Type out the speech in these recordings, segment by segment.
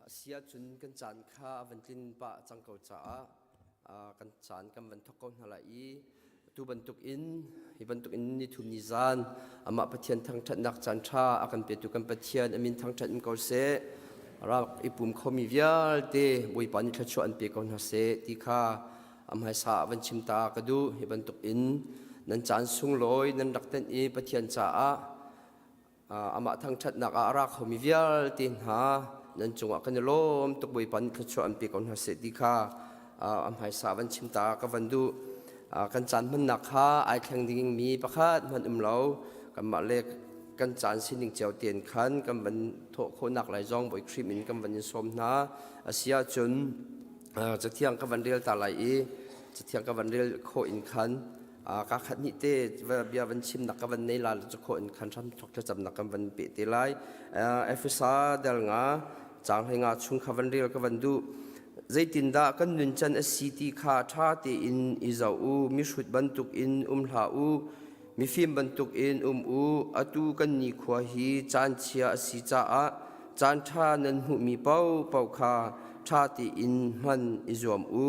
A si ahcun kan caan kha a van tlin pah cang ko caah kan caan kan van thawk ko hna lai i tu bantuk in hi bantuk in nithum ni zan amah Pathian thangṭhatnak caan ṭha a kan petu kan Pathian a min thangṭhat in ko seh. Rak i pum khomi vialte Bawipa nih thluachuah an pe ko hna seh ti kha a hmaisa ah van chim ta ka duh. Hi bantuk in nan caan sunglawi nan rak tenh i Pathian caah amah thangṭhatnak ah a ra khomi vialte hna nan cungah kan i lawm tuk. Bawipa nih thluachuah an pe ko hna seh ti kha a hmaisa van chim ta ka van duh. Kan caan hmannak kha ai thleng dingmi pakhat hmanh um lo. Kanmah le kan caan sining cio tein khan kan van thawh khawhnak lai zong Bawi Khrih min kan van in sawm hna. A si ahcun cathiang ka van rel ta lai i cathiang ka van rel khawh in khan ka khat hnih te bia van chimnak ka van nei la cu khawh in khan hram thok thlacamnak kan van pe te lai. Efesa del nga caang hlei nga chung kha van rel ka van duh. Zeitindah kan nuncan a si ti kha ṭha tein i zoh u. Mihrut bantuk in um hlah u, mifim bantuk in um u. Atu kan nikhua hi caan chia a si caah caan ṭha nan hmuhmi paohpaoh kha ṭha tein hman i zuam u.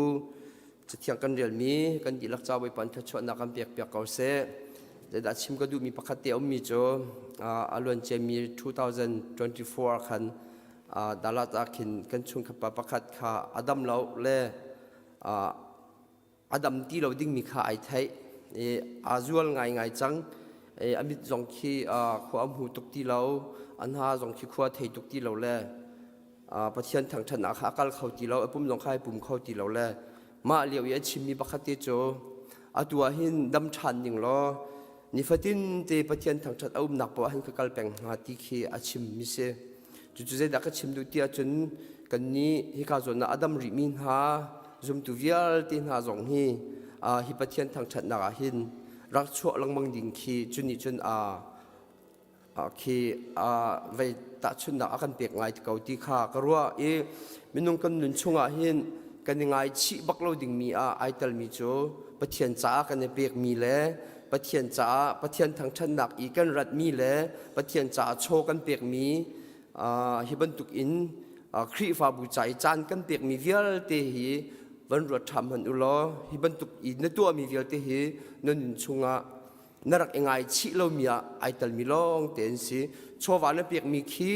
Cathiang kan relmi kan dihlak ca Bawipa in thluachuahnak kan pek piak ko seh. Zeidah chim ka duhmi pakhat te a ummi cu a luanciami 2024 khan Dalat ah khin kan chungkhat pa pakhat kha a dam lo le a dam ti lo dingmi kha ai theih i aa zual ngaingai cang. A mit zong khi khua a hmu tuk ti lo, a hna zong khi khua thei tuk ti lo le Pathian thangṭhatnak kha a kal kho ti lo, a pum zong kha ai pum kho ti lo le mah lio i a chimmi pakhat te cu atu ah hin dam ṭhan ning law nifatin te Pathian thangṭhat a umnak poah hin ka kal peng hnga ti khi a chimmi si. Cucu zeidah ka chim duh ti ahcun kannih hika zawn ah a dam rihmi hna zumtu vialte hna zong hi hi Pathian thangṭhatnak ah hin rak chuah lengmang ding khi cu nih cun khi vei tahchunhnak a kan pek ngai ko ti kha ka ruah i minung kan nun chungah hin kan i ngaichih bak lo dingmi ah ai telmi cu Pathian caah kan i pekmi le Pathian caah Pathian thangṭhatnak i kan ratmi le Pathian caah chaw kan pekmi hi bantuk in Khrihfabu ca i caan kan pekmi vialte hi van ruat ṭham hmanh u law hi bantuk i na tuahmi vialte hi na nun chungah na rak i ngaichih lomi ah ai telmi lawng te an si. Chawva na pekmi khi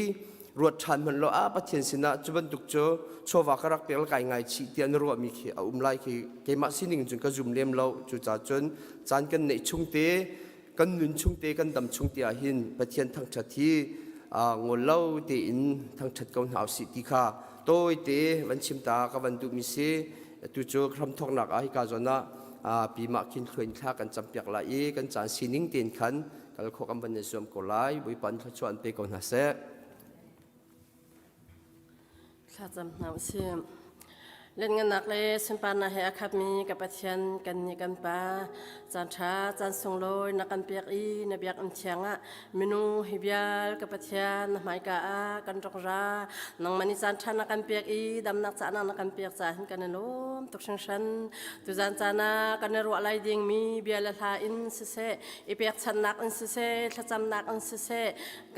ruat ṭhan hmanh law ah Pathian sinah cu bantuk cu chawva ka rak pek le kai ngaichih tiah na ruahmi khi a um lai khi keimah sining cun ka zum lem lo. Cucaah cun caan kan neih chung te kan nun chung te kan dam chung te ah hin Pathian thangṭhat hi ngol lo tein thangṭhat ko hna usih ti kha tawite van chim ta ka van duhmi si. Atu cu hramthawknak ah hika zawn ah pi mah khin thluain thla kan campiak lai i kan caan sining tein khan kal khawh kan van i zuam ko lai. Bawipa nih thluachuah an pe ko hna seh. Thlacam hna usih. Lianngannak le sunparnak he a khatmi ka Pathian kan nih kan Pa, caan ṭha caan sunglawi na kan pek i na biakinn thiang ah minung hi vial ka Pathian na hmaika ah kan rak ra. Nangmah nih caan ṭha na kan pek i damnak cahnak na kan pek caah hin kan i lawm tuk hringhran. Tuzan caan ah kan i ruah lai dingmi bia le hla in siseh, i pekchanhnak in siseh, thlacamnak in siseh,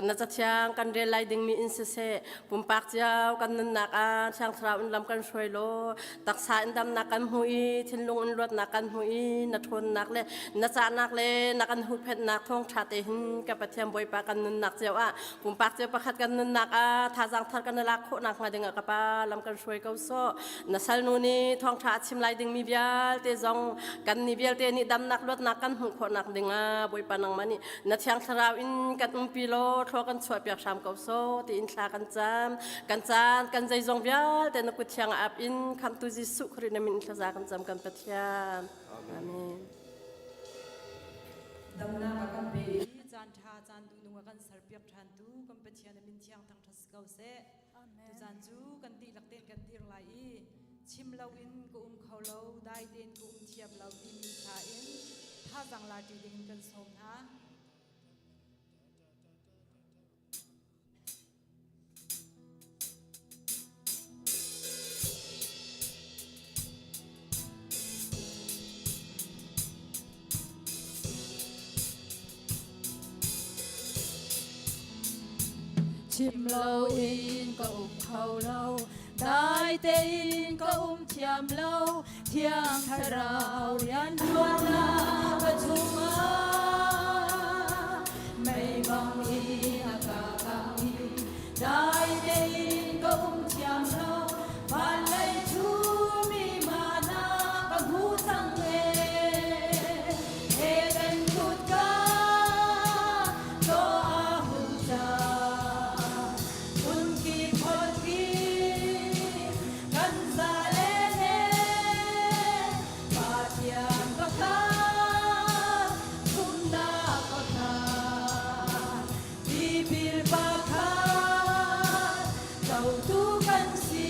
na cathiang kan rel lai dingmi in siseh, pumpak cio kan nunnak ah Thiang Thlarau in lam kan hruai law, taksa in damnak kan hmu i thinlung in luatnak kan hmu i na ṭhawnnak le na cahnak le na kan huhphenhnak thawngṭha te hin ka Pathian Bawipa kan nunnak cio ah pumpak cio pakhat kan nunnak ah thazaang thar kan i lak khawh nakhnga dingah ka Pa lam kan hruai ko sawh. Na salnu nih thawngṭha a chim lai dingmi vialte zong kan nih vialte nih damnak luatnak kan hmuh khawhnak dingah Bawipa nangmah nih na Thiang Thlarau in kan umpi law thlua kan chuahpiak hram ko sawh tiin thla kan cam. Kan caan kan zeizong vialte na kut thiang ah ap in Khamhtu Jesuh Khrih na min in thlaza kan cam kan Pathian. Amen. Damnak a kan pe i caan ṭha caan duhnung a kan serpiak ṭhantu kan Pathian a min thiang thangṭhat si ko seh. Tuzaan cu kan dihlak tein kan dir lai i chim loin ka um kho lo, dai tein ka um thiam lo timi hla in thazaang la ṭi ding in kan sawm hna. Chim loin ka um kho lo. Dai tein ka um thiam lo Thiang Thlarau rianṭuannak ka chungah mei bang in a ka kangh i dai tein ka um thiam lo van lei ṭhumi mana ka hmu cang e Eden kutka tawh a hun cang phunki phonki kan zale ne Pathian pakhat zumhnak pakhat tipil pakhat cotu kan si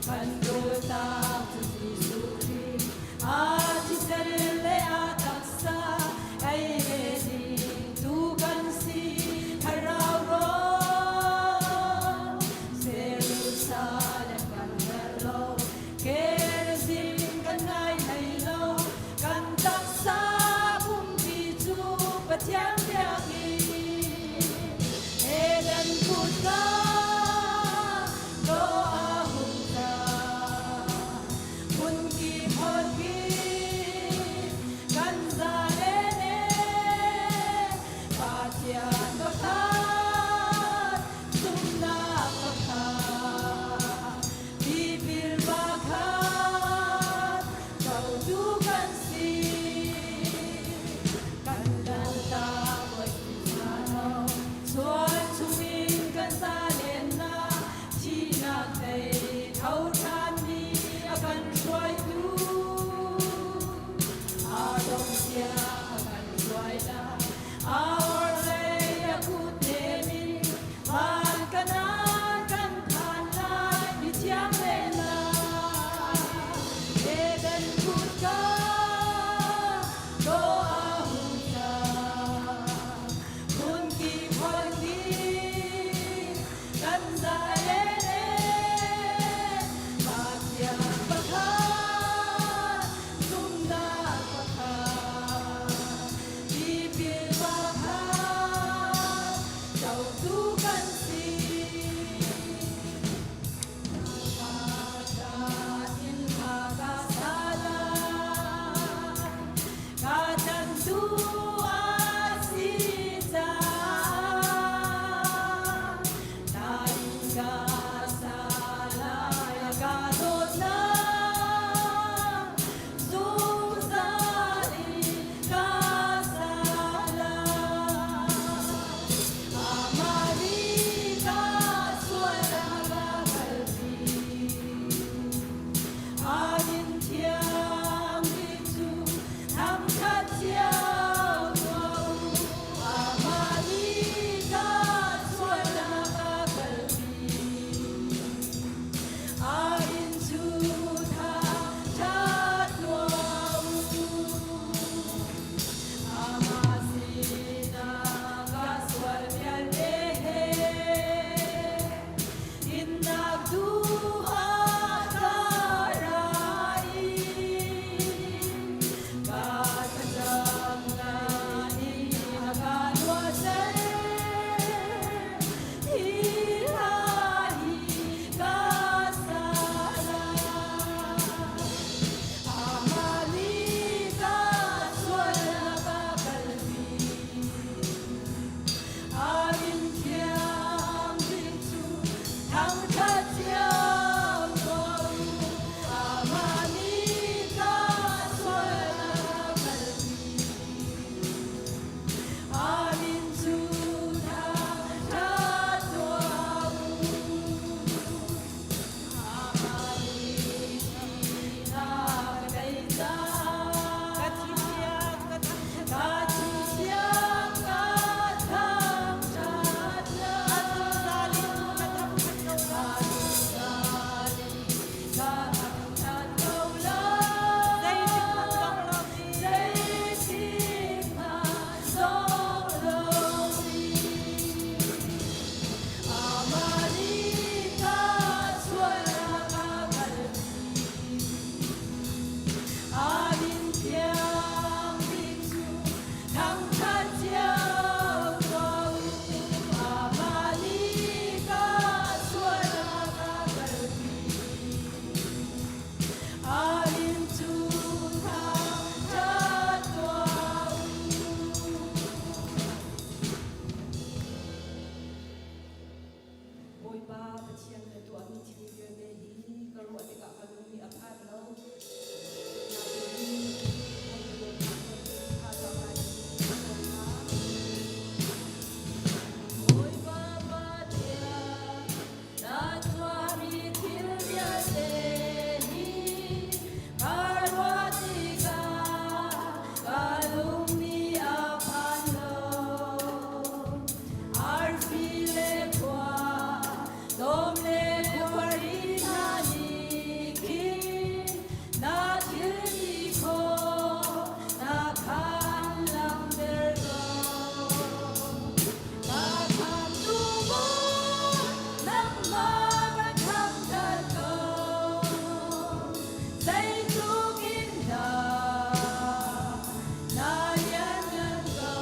kan dawtnak cu Jesuh Khrih a thisen le a taksa ei le ding tu kan si thlarau rawl Jerusalem kan herh lo Gerizim kan ngai hlei lo kan taksa pumpi cu Pathian biakinn Eden kutka do a hung cang. Bawipa Pathian na tuahmi thil vialte hi ka ruah tikah ka lung nih a phan lo. Bawipa Pathian, na tuahmi thil vialte hi ka ruah tikah ka lung nih a phan lo. Arfi le khua, dawm le khuari hna nih khin na thil ti khawh na khan langhter ko. Ka khamtu maw nangmah ka thangṭhat ko. Zeitluk in dah na lianngan ko.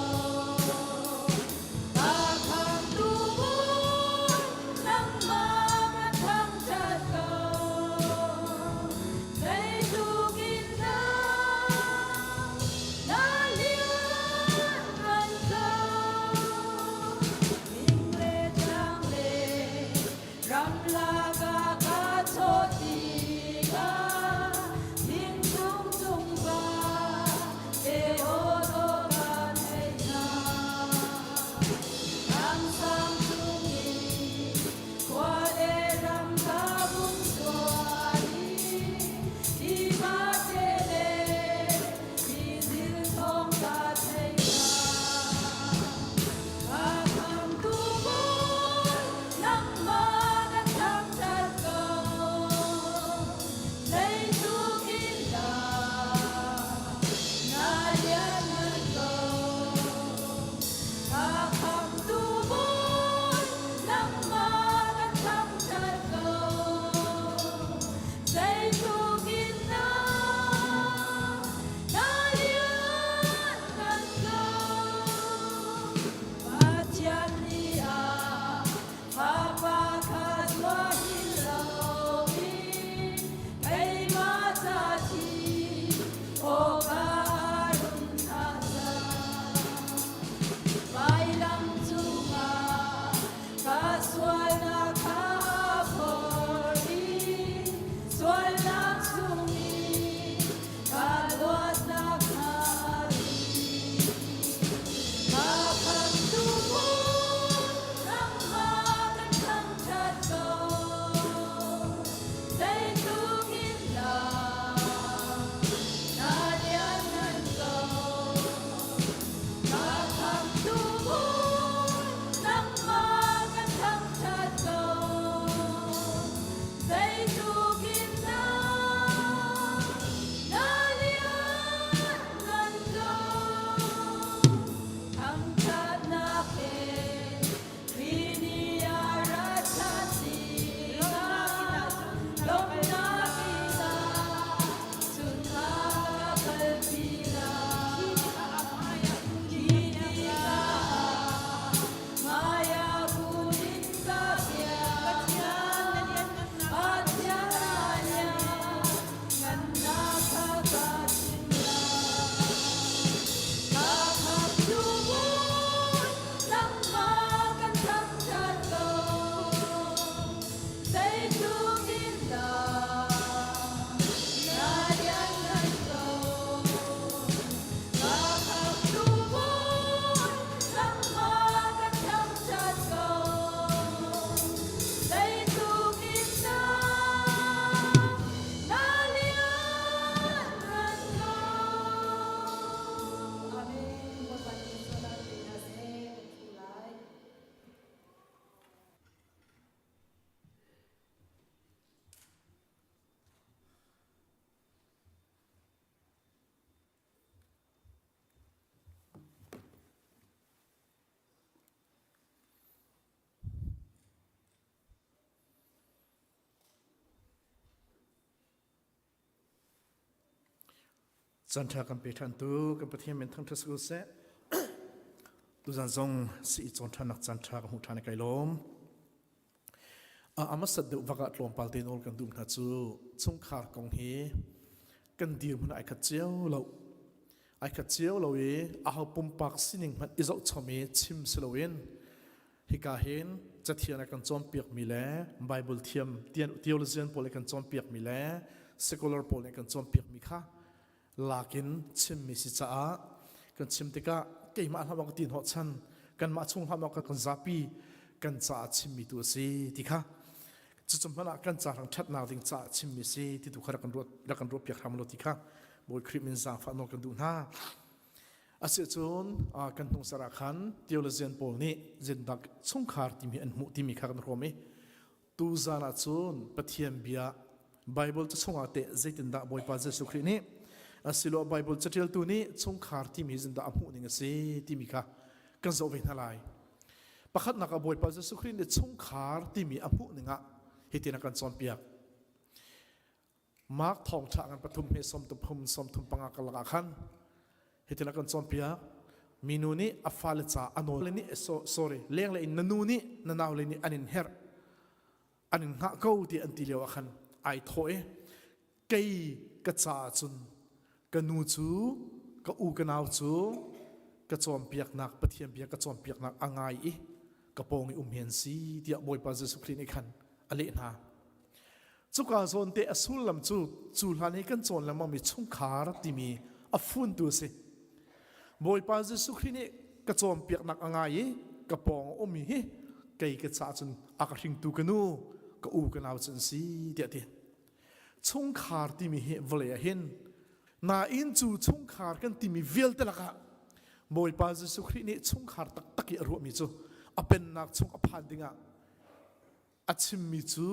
Ka khamtu maw nangmah ka thangṭhat ko. Zeitluk in dah na lianngan ko. Ning le tlang le ramlak ah ka chawt tikah thingkung cung va te aw ka thei hna. Ramsang cung i khua le ram ka vung tuah i tiva te le tizil thawng ka thei hna. Ka khamtu Bawi, nangmah ka thangṭhat ko. Zeitluk in dah na lianngan ko. Ka khamtu Bawi, nangmah ka thangṭhat ko. Zeitluk in dah na lianngan ko. Pathian nih a Fapa kha tuah hin loin keimah ca thi awka run thlah cang. Vailam cungah ka sualnak kha a phor i sualnak chungin ka luatnak kha a ri. Ka khamtu nangmah kan thangṭhat ko. Zeitluk in dah na lianngan ko. Ka khamtu nangmah kan thangṭhat ko. Zeitluk in dah na lianngan ko. Thangṭhatnak he Khrih a rat ṭhan tikah lawmhnak in ah chunhla ka kalpi lai. Khi tikah hmaiah kun in ka biak Pathian a lianngannak kha ka chim lai. Ka khamtu Bawi, nangmah kan thangṭhat ko. Zeitluk in dah na lianngan ko. Ka khamtu Bawi, nangmah kan thangṭhat ko. Zeitluk in dah na lianngan ko. Amen. Bawipa nih sualnak pe hna seh kan thu lai. Caan ṭha kan pe ṭhan tu kan Pathian min thangṭhat si ko seh. Tuzan zong si i cawn ṭhannak caan ṭha ka hmuh ṭhan i kai lawm. A hmasat deuh vak ah tlawmpal te nawl kan duh hna cu chungkhar kong hi kan dirhmun ai khat cio lo. Ai khat cio lo i aho pumpak sining hmanh i zohchom i chim si loin hika hin. Cathiang a kan cawnpiakmi le Bible thiam theologian pawl nih kan cawnpiakmi le secular pawl nih kan cawnpiakmi kha lakin chimmi si caah kan chim tikah keimah hlah maw ka ti hnawhchan kanmah chung hlah maw kan zapi kan caah chimmi tu a si ti kha cucu hmanh ah kan ca hrang ṭhatnak ding caah chimmi si ti tu kha rak kan ruat rak kan ruah piak hram lo ti kha Bawi Khrih min zaangfah nawl kan duh hna. Asicun kan hnung sar ah khan theologian pawl nih zindak chungkhar timi an hmuh timi kha kan hrawm i tuzan ah cun Pathian bia Bible ca chungah teh zeitindah Bawipa Jesuh Khrih nih asiloah Bible caṭialtu nih chungkhar timi zindah a hmuh ning a si timi kha kan zoh ve hna lai. Pakhatnak ah Bawipa Jesuh Khrih nih chungkhar timi a hmuh ning ah hitin a kan cawnpiak. Mark thawngṭha ngan pathum he sawmthum 35 karlak ah khan hitin a kan cawnpiak. Minu nih a fale ca a nawl nih sorry lenglei in na nu nih na naule nih an in herh an in hngah ko ti an ti lio ah khan ai thawh i kei ka caah cun ka nu cu ka u ka nau cu ka cawnpiaknak Pathian bia ka cawnpiaknak a ngai i ka pawng i um hi an si tiah Bawipa Jesuh Khrih nih khan a leh hna. Cuka zawn te a sullam cu cu hlan i kan cawn lengmangmi chungkhar timi a funtu a si. Bawipa Jesuh Khrih nih ka cawnpiaknak a ngai i ka pawng a ummi hi kei ka caah cun a ka hringtu ka nu ka u ka nau cu an si tiah a ti. Chungkhar timi hi vawlei ah hin nain cu chungkhar kan timi vialte lakah Bawipa Jesuh Khrih nih chungkhar taktak i a ruahmi cu a pennak chung a phan dingah a chimmi cu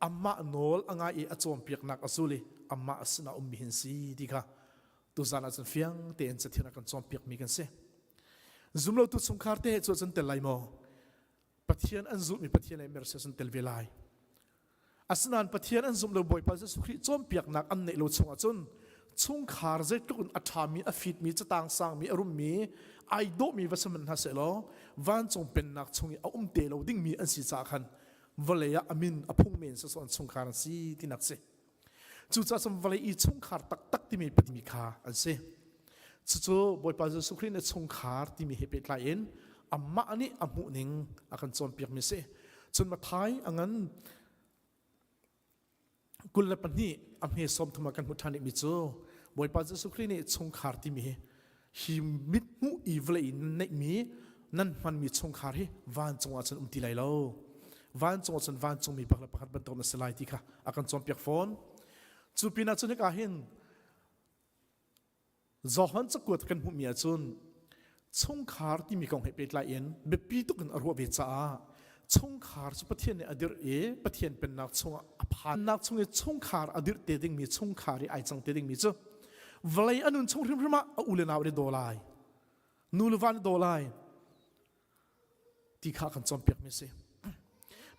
amah nawl a ngai i a cawnpiaknak a zul i amah sinah ummi hin si ti kha tuzan ah cun fiang tein cathiang a kan cawnpiakmi kan si. Zumlotu chungkhar te cu cun tel lai maw? Pathian an zulhmi Pathian le mersi cun tel ve lai. Asinain Pathian an zumh lo Bawipa Jesuh Khrih cawnpiaknak an neih lo chungah cun chungkhar zeitluk in a ṭhami, a fitmi, catang sangmi, a rummi, ai dawhmi va si hmanh hna sehlaw vancung pennak chung i a um te lo dingmi an si caah khan vawlei ah a min a phung men sawsawh an chungkhar an si tinak si. Cucaah cun vawlei i chungkhar taktak timi patimi kha an si. Cucu Bawipa Jesuh Khrih nih chungkhar timi he pehtlai in amah nih a hmuhning a kan cawnpiakmi a si. Cun Matthai a ngan 22 a hme 30 ah kan hmuh ṭhan rihmi cu Bawipa Jesuh Khrih nih chungkhar timi hi hi mithmuh i vawlei in nan neihmi nan hmanmi chungkhar hi vancung ah cun um ti lai lo. Vancung ah cun vancungmi pakhat le pakhat bantuk na si lai ti kha a kan cawnpiak fawn. Cu pinah cun hika hin Johan cakuat kan hmuhmi ahcun chungkhar timi kong he pehtlai in biapi tuk in a ruah ve caah chungkhar cu Pathian nih a dirh i Pathian pennak chungah a phannak chung i chungkhar a dirh te dingmi chungkhar i ai cang te dingmi cu vawlei a nun chung hrimhrim ah a u le nau an i daw lai nu le va an i daw lai ti kha kan cawnpiakmi a si.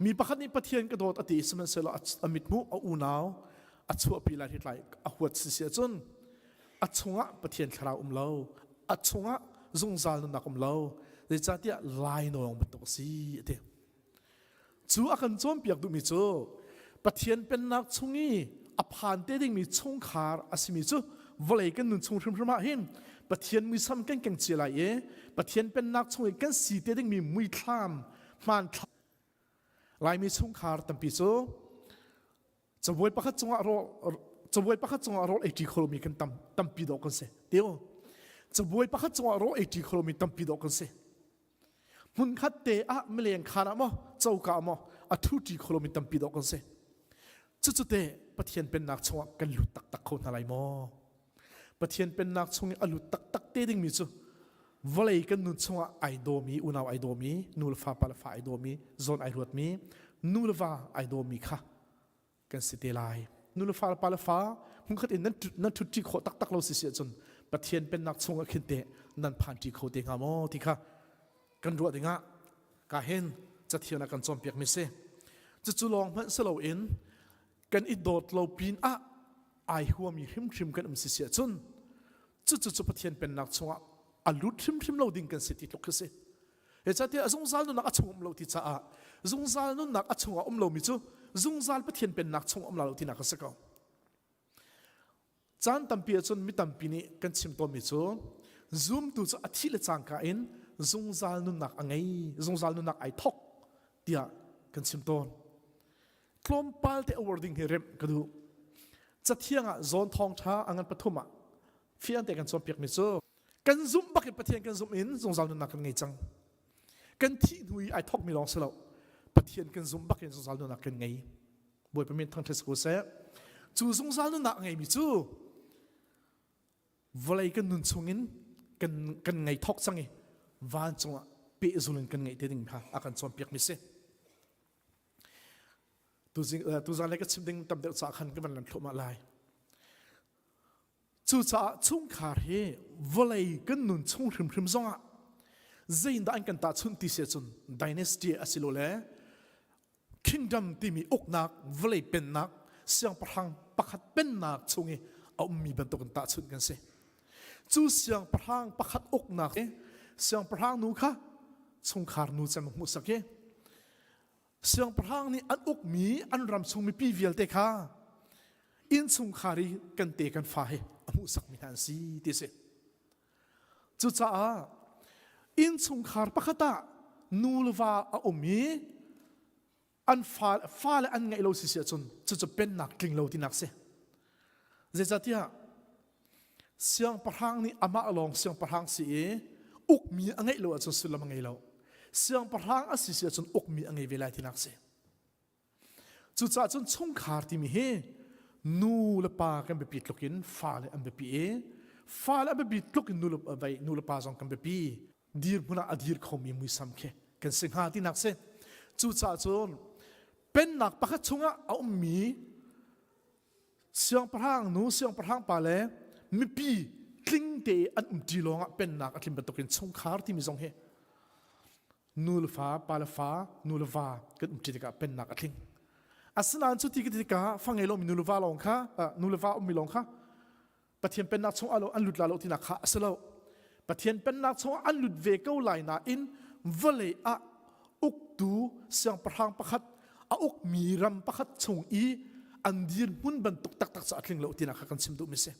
Mi pakhat nih Pathian ka dawt a ti sihmanhsehlaw a mithmuh a unau a chuahpi lai hritlai a huat si si ahcun a chungah Pathian thlarau um lo a chungah zungzal nunnak um lo zeicahtiah lainawng bantuk a si a ti. Cu a kan cawnpiak duhmi cu Pathian pennak chung i a phan te dingmi chungkhar a simi cu vawlei kan nun chung hrimhrim ah hin Pathian muisam kan keng cia lai i Pathian pennak chung i kan si te dingmi muithlam hmanthlak Laimi chungkhar tampi cu cabuai pakhat cungah rawl cabuai pakhat cungah rawl ei ṭi kho lomi kan tam tampi dawh kan si teo cabuai pakhat cungah rawl ei ṭi kho lomi tampi dawh kan si hmunkhat te ah mileng khaan ah maw coka ah maw a ṭhu ṭi kho lomi tampi dawh kan si cucu te Pathian pennak chungah kan lut taktak kho hna lai maw Pathian pennak chung i a lut taktak te dingmi cu vawlei kan nun chungah ai dawmi unau ai dawmi nu le fa pa le fa ai dawmi zawn ai ruatmi nu le va ai dawmi kha kan si te lai nu le fa le pa le fa hmunkhat in nan nan ṭhutṭi khawh taktak lo si si ahcun Pathian pennak chungah khin te nan phan ṭi kho te hnga maw ti kha kan ruah dingah ka hin cathiang ah kan cawnpiak mi si cucu lawng hmanh si loin kan i dawt lo pin ah ai huami hrimhrim kan um si si ahcun cucu cu Pathian pennak chungah a lut hrimhrim lo ding kan si ti tluk khi si Zeicahtiah zungzal nunnak a chung um lo ti caah zungzal nunnak a chungah um lomi cu zungzal Pathian pennak chung um la lo tinak a si ko. Caan tampi ahcun mi tampi nih kan chim tawnmi cu zumtu cu a thih le cangka in zungzal nunnak a ngei, zungzal nunnak ai thok. tiah kan chim tawn. Tlawmpal te a wording hi remh ka duh. Cathiang ah zawn thawngṭha a ngan pathum ah fiang te kan cawnpiakmi cu kan zumh bak in Pathian kan zumh in zungzal nunnak kan ngei cang. Kan thih hnu i ai thawkmi lawng si lo. Pathian kan zumh bak in zungzal nunnak kan ngei. Bawipa min thangṭhat si ko seh. Cu zungzal nunnak a ngeimi cu vawlei kan nun chungin kan kan ngei thawk cang i vancung ah pehzul in kan ngeih te ding kha a kan cawnpiakmi si. Tuzan le ka chim ding tam deuh caah khan ka van lan thluahmah lai. Cucaah chungkhar hi vawlei kan nun chung hrimhrim zongah zeindah an kan tahchunh ti si ahcun dynasty asilole kingdom timi uknak vawlei pennak siangpahrang pakhat pennak chung i a ummi bantukin tahchunh kan si. Cu siangpahrang pakhat uknak i siangpahrang nu kha chungkhar nu cem hmuhsak i Siangpahrang nih an ukmi an ram chung mipi vialte kha innchungkhar i kan te kan fa he a hmuhsakmi hna an si ti a si. Cucaah innchungkhar pakhat ah nu le va a um i an fa fale an ngeih lo si si ahcun cucu pennak tling lo tinak si. Zeicahtiah Siangpahrang nih amah lawng siangpahrang si i ukmi a ngeih lo ahcun sullam a ngei lo. Siangpahrang a si si ahcun ukmi a ngei ve lai tinak si. Cucaah cun chungkhar timi hi nu le pa kan biapi tluk in fale an biapi i fale an biapi tluk in nu le, nu le pa zong kan biapi. Dirhmun ah a dir khomi muisam khi kan si hnga tinak si. Cucaah cun pennak pakhat chungah a ummi Siangpahrang nu, siangpahrang pa le mipi tling te an umṭi lawngah pennak a tlin bantukin chungkhar timi zong hi nu le fa, pa le fa, nu le va kan umṭi tikah pennak a tling. Asinain cu ti ka ti tikah fa ngei lomi nu le va lawng kha nu le va ummi lawng kha Pathian pennak chungah lo an lut la lo tinak kha a si lo. Pathian pennak chungah an lut ve ko lai nain vawlei ah uktu siangpahrang pakhat a ukmi ram pakhat chung i an dirhmun bantuk taktak cu a tling lo tinak kha kan chim duhmi si.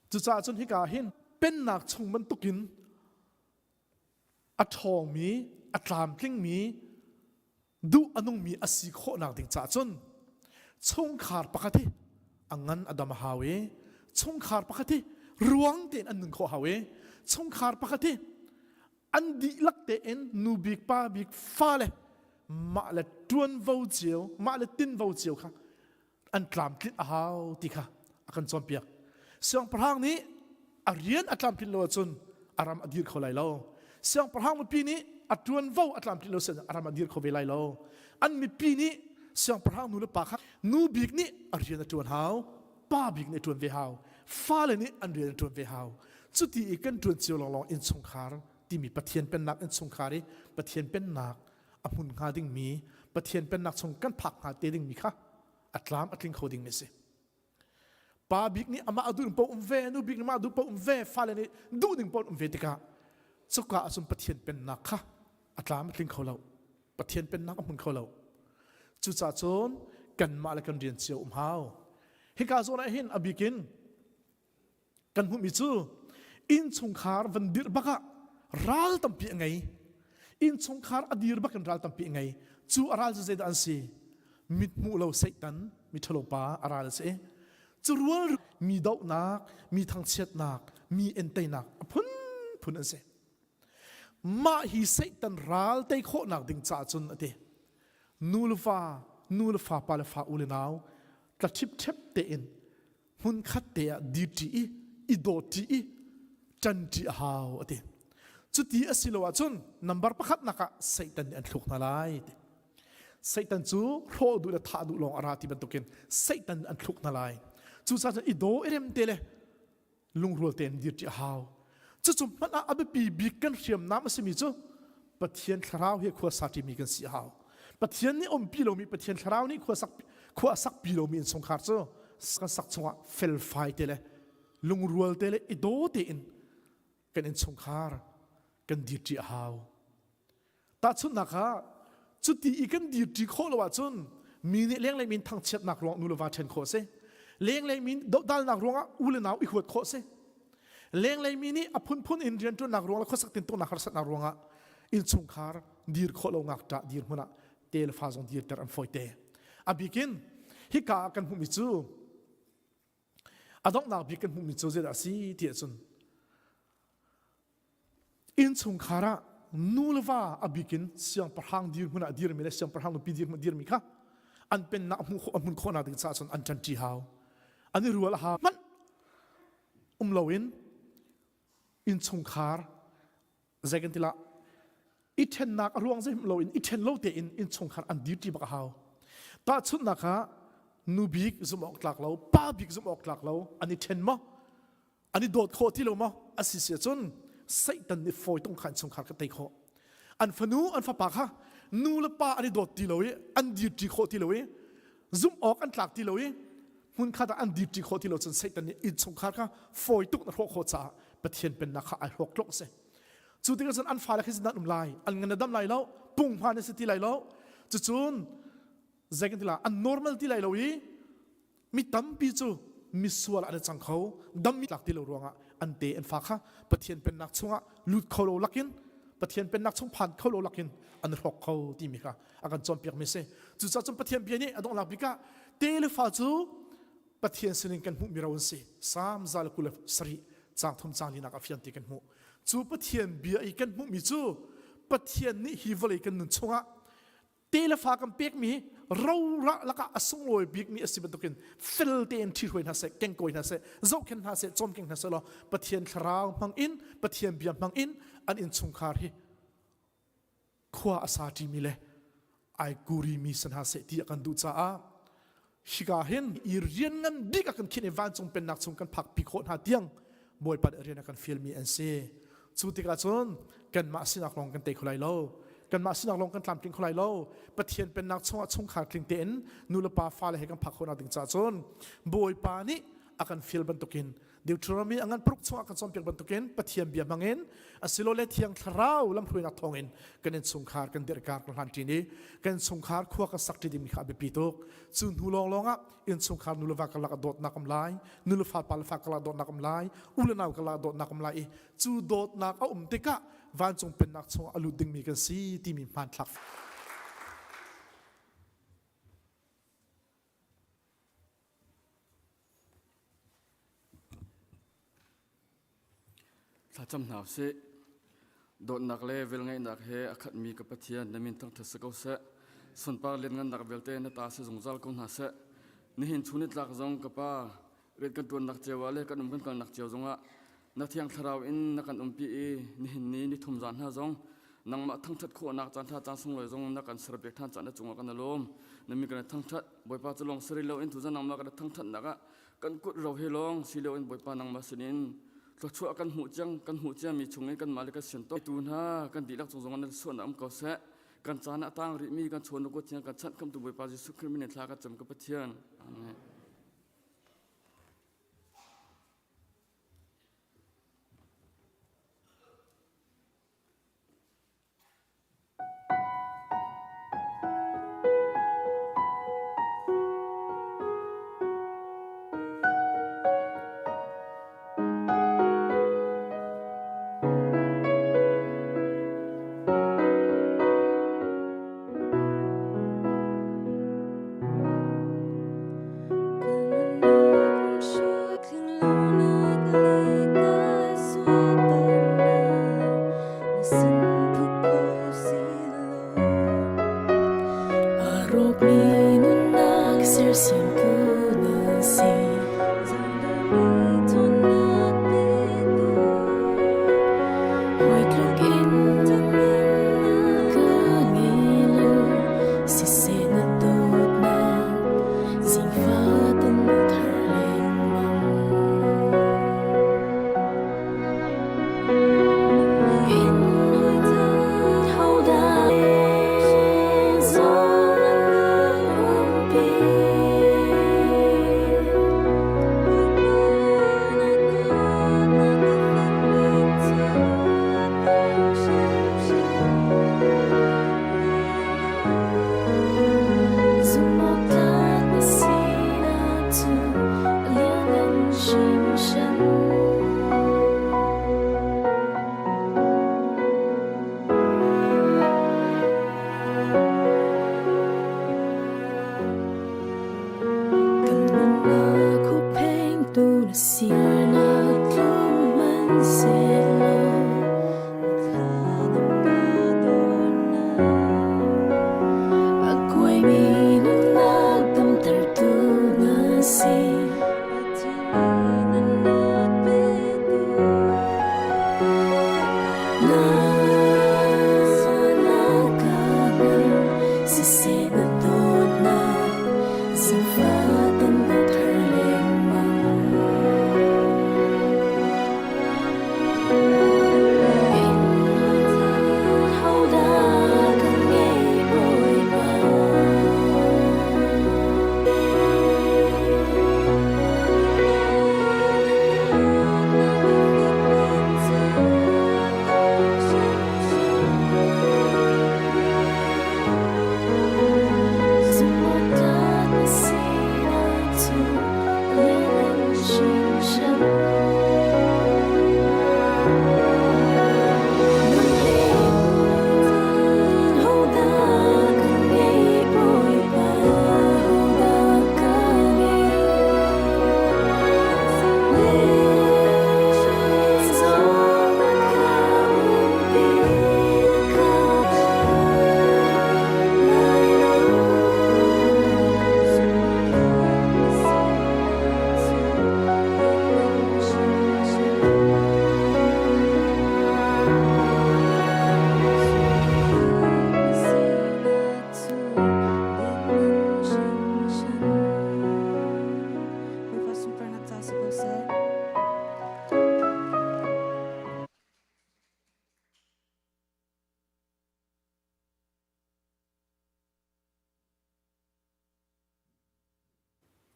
Cucaah cun hika hin pennak chung bantukin a ṭhawngmi, a tlamtlingmi, duh a nungmi a si khawhnak ding caah cun chungkhar pakhat hi a ngan a dam a hau i chungkhar pakhat hi ruang tein an nun khawh hau i chungkhar pakhat hi an dihlak tein nu bik pa bik fale mah le ṭuanvo cio mah le tinvo cio kha an tlamtlinh a hau ti kha a kan cawnpiak. Siangpahrang nih a rian a tlamtlinh lo ahcun a ram a dir kho lai lo. Siangpahrang mipi nih a ṭuanvo a tlamtlinh lo a ram a dir kho ve lai lo. An mipi nih siangpahrang nu le pa kha nu bik nih a rian a ṭuan hau, pa bik nih a ṭuan ve hau, fale nih an rian a ṭuan ve hau. Cuti i kan ṭuan cio lawnglawng innchungkhar timi Pathian pennak innchungkhar i Pathian pennak a hmun hnga dingmi Pathian pennak chung kan phak hnga te dingmi kha a tlam a tling kho dingmi a si. Pa bik nih amah a duh ning paoh um ve, nu bik nih amah a duh paoh um ve, fale nih duh ning paoh um ve tikah cuka ahcun Pathian pennak kha a tlam a tling kho lo. Pathian pennak a hmun kho lo. Cucaah cun kanmah le kan rian cio um hau. Hika zawn ah hin a bikin kan hmuhmi cu innchungkhar van dirh bak ah ral tampi a ngei innchungkhar a dir bak in ral tampi a ngei cu a ral cu zeidah an si mit hmuh lo satan mi ṭhalo pa a ral a si cu rual mi dohnak mi thangchiatnak mi entainak a phunphun an si mah hi satan ral tei khawhnak ding caah cun a ti nu le va nu le fa pa le fa u le nau tla ṭhipṭhep tein hmunkhat te ah dirṭi i i dawtṭi i ṭanṭi a hau a ti. Cuti a si lo ahcun nambar pakhatnak ah Satan nih an thluk hna lai ti. Satan cu hrawh duh le thah duh lawng a ra ti bantukin Satan an thluk hna lai. Cucaah cun i daw i rem te le lungrual tein dirṭi a hau. Cucu hmanh ah a biapi bik kan hriamnam a simi cu Pathian thlarau he khua sa ṭimi kan si a hau. Pathian nih umpi lomi Pathian thlarau nih khua sak khua a sakpi lomi innchungkhar cu kan sak chungah felfai te le lungrual te le i daw tein kan innchungkhar kan dirṭi a hau. Tahchunhnak ah cuti i kan dirṭi khawh lo ahcun mi nih lenglei min thangchiatnak ruang nu le va ṭhen khawh a si. Lenglei min dohdalnak ruangah u le nau i huat khawh a si. Lenglei mi nih a phunphun in rianṭuannak ruang le khuasak tintuknak harsatnak ruangah. Innchungkhar dir khawh lo ngakṭah dir hmun ah te le fa zong dirter an fawi te. A bikin hika ah kan hmuhmi cu a donghnak bik kan hmuhmi cu zeidah a si ti ahcun innchungkhar ah nu le va a bikin siangpahrang dirhmun ah dirmi le siangpahrang nupi dirhmun dirmi kha an pennak hmuh khawh hmun khawhnak ding caah cun an ṭanṭi hau an i rual a hau hmanh um loin innchungkhar zei kan ti la i ṭhennak a ruang zeihmanh loin i ṭhen lo tein innchungkhar an dirṭi bak a hau tahchunhnak ah nu bik zumh awk tlak lo pa bik zumh awk tlak lo an i ṭhen maw an i dawt khawh ti lo maw a si si ahcun Satan nih fawi tung kha innchungkhar ka tei khawh an fanu an fapa kha nu le pa an i dawt ti lo i an dirṭi khawh ti lo i zumh awk an tlak ti lo i hmunkhat ah an dirṭi khawh ti lo cun Satan nih innchungkhar kha fawi tuk na hrawh khawh caah Pathian pennak kha ai hrawk tlok a si. Cu tikah cun an fale khi nan um lai, an ngan a dam lai lo, punghman an si ti lai lo. Cucun zei kan ti la, an normal ti lai lo i mi tampi cu misual an i cang kho, dam tlak ti lo ruangah an te an fa kha Pathian pennak chungah lut kho lo lakin Pathian pennak chung phan kho lo lakin an hrawk kho timi kha a kan cawnpiakmi si. Cucaah cun Pathian bia nih a donghnak bik ah te le fa cu Pathian sinin kan hmuhmi ro an si. Salm 127 caang thum caang linak a fian ti kan hmuh. Cu Pathian bia i kan hmuhmi cu Pathian nih hi vawlei kan nun chungah te le fa kan pekmi hi rora lakah a sunglawi bikmi a si bantukin fel tein ṭhihruai hna seh, kengkawi hna seh, zohkhenh hna seh, cawmkeng hna seh law Pathian thlarau hmang in Pathian bia hmang in an innchungkhar hi khua a sa ṭimi le ai kurimi si hna seh ti a kan duh caah hika hin i rian ngan bik a kan khinh i vancung pennak chung kan phakpi khawh hna tiang Bawipa nih rian a kan fialmi an si. Cu tikah cun kanmah sinak lawng kan tei kho lai lo. Kanmah sinak lawng kan tlamtling kho lai lo. Pathian pennak chungah chungkhar tling tein nu le pa fale he kan phak khawhnak ding caah cun Bawipa nih a kan fial bantukin Deuteronomy a ngan paruk chungah kan cawnpiak bantukin Pathian bia hmangin asilole Thiang Thlarau lamhruainak thawngin kan innchungkhar kan dirhkar kan hlan ṭin i kan chungkhar khua kan sak ṭi dingmi kha a biapi tuk. Cu hnu lawnglawng ah innchungkhar nu le va karlak ah dawtnak um lai, nu le fa pa le fa karlak dawtnak um lai, u le nau karlak dawtnak um lai i cu dawtnak a um tikah vancung pennak chungah a lut dingmi kan si timi hmanthlak Thlacam hna usih. Dawtnak le velngeihnak he a khatmi ka Pathian na min thangṭhat si ko seh. Sunpar lianngannak vialte na ta si zungzal ko hna seh. Nihin chun nitlak zong ka Pa, rian kan ṭuannak cio ah le kan um kan kalnak cio zongah na thiang thlarau in na kan umpi i nihin ni ni thum zan hna zong nangmah thangṭhat khawhnak caan ṭha caan sunglawi zong na kan serpiak ṭhan caan na cungah kan i lawm. Na mi kan i thangṭhat. Bawipa cu lawng si lo in tuzan nangmah kan i thangṭhatnak ah kan kut ro he lawng si lo in Bawipa nangmah sinin thluachuah kan hmuh ciang kan hmuh ciami chungin kanmah le kan sian to tu hna kan dihlak cung zong nan suahnak um ko seh kan caan ah tang rihmi kan chawn ko thiang kan chanh khamtu Bawipa Jesuh Khrih min in thla ka cam ka Pathian Amen.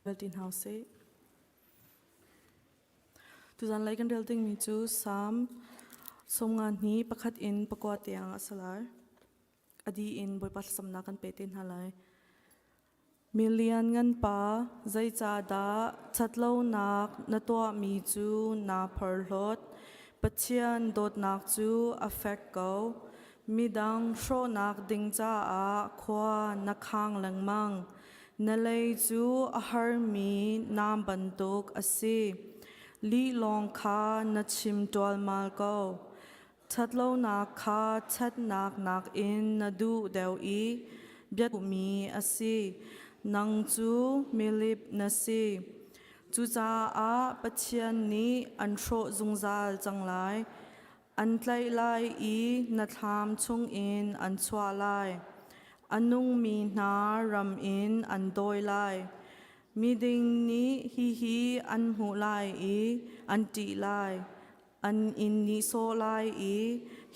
Rel ti hna usih. Tuzan lei kan rel dingmi cu Salm 51 in 9 tiang a si lai. A dih in Bawipa thlacamnak kan pe te hna lai. Milian ngan pa, zeicahdah ṭhatlonak na tuahmi cu naa phorhlawt? Pathian dawtnak cu a fek ko. Midang hrawhnak ding caah khua na khang lengmang. Na lei cu a harmi nam bantuk a si. Lih lawng kha na chim ṭualmal ko. Ṭhatlonak kha ṭhatnak nakin na duh deuh i biaduhmi a si. Nang cu milip na si. Cucaah Pathian nih an hrawh zungzal cang lai. An tlaih lai i na thlam chungin an chuah lai. A nungmi hna ram in an dawi lai. Miding nih hihi an hmuh lai i an ṭih lai. An in nihsawh lai i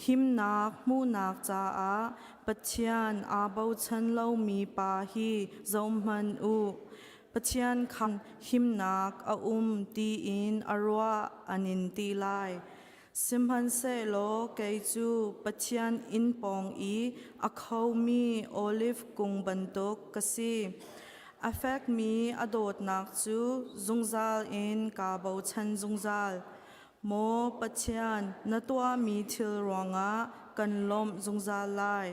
himnak hmuhnak caah Pathian aa bochan lomi pa hi zohhmanh u. Pathian kha himnak a um tiin a ruah an in ti lai. Sihmanhsehlaw kei cu Pathian inn pawng i a khomi oliv kung bantuk ka si. A fekmi a dawtnak cu zungzal in kaa bochan zungzal. Maw Pathian, na tuahmi thil ruangah kan lawmh zungzal lai.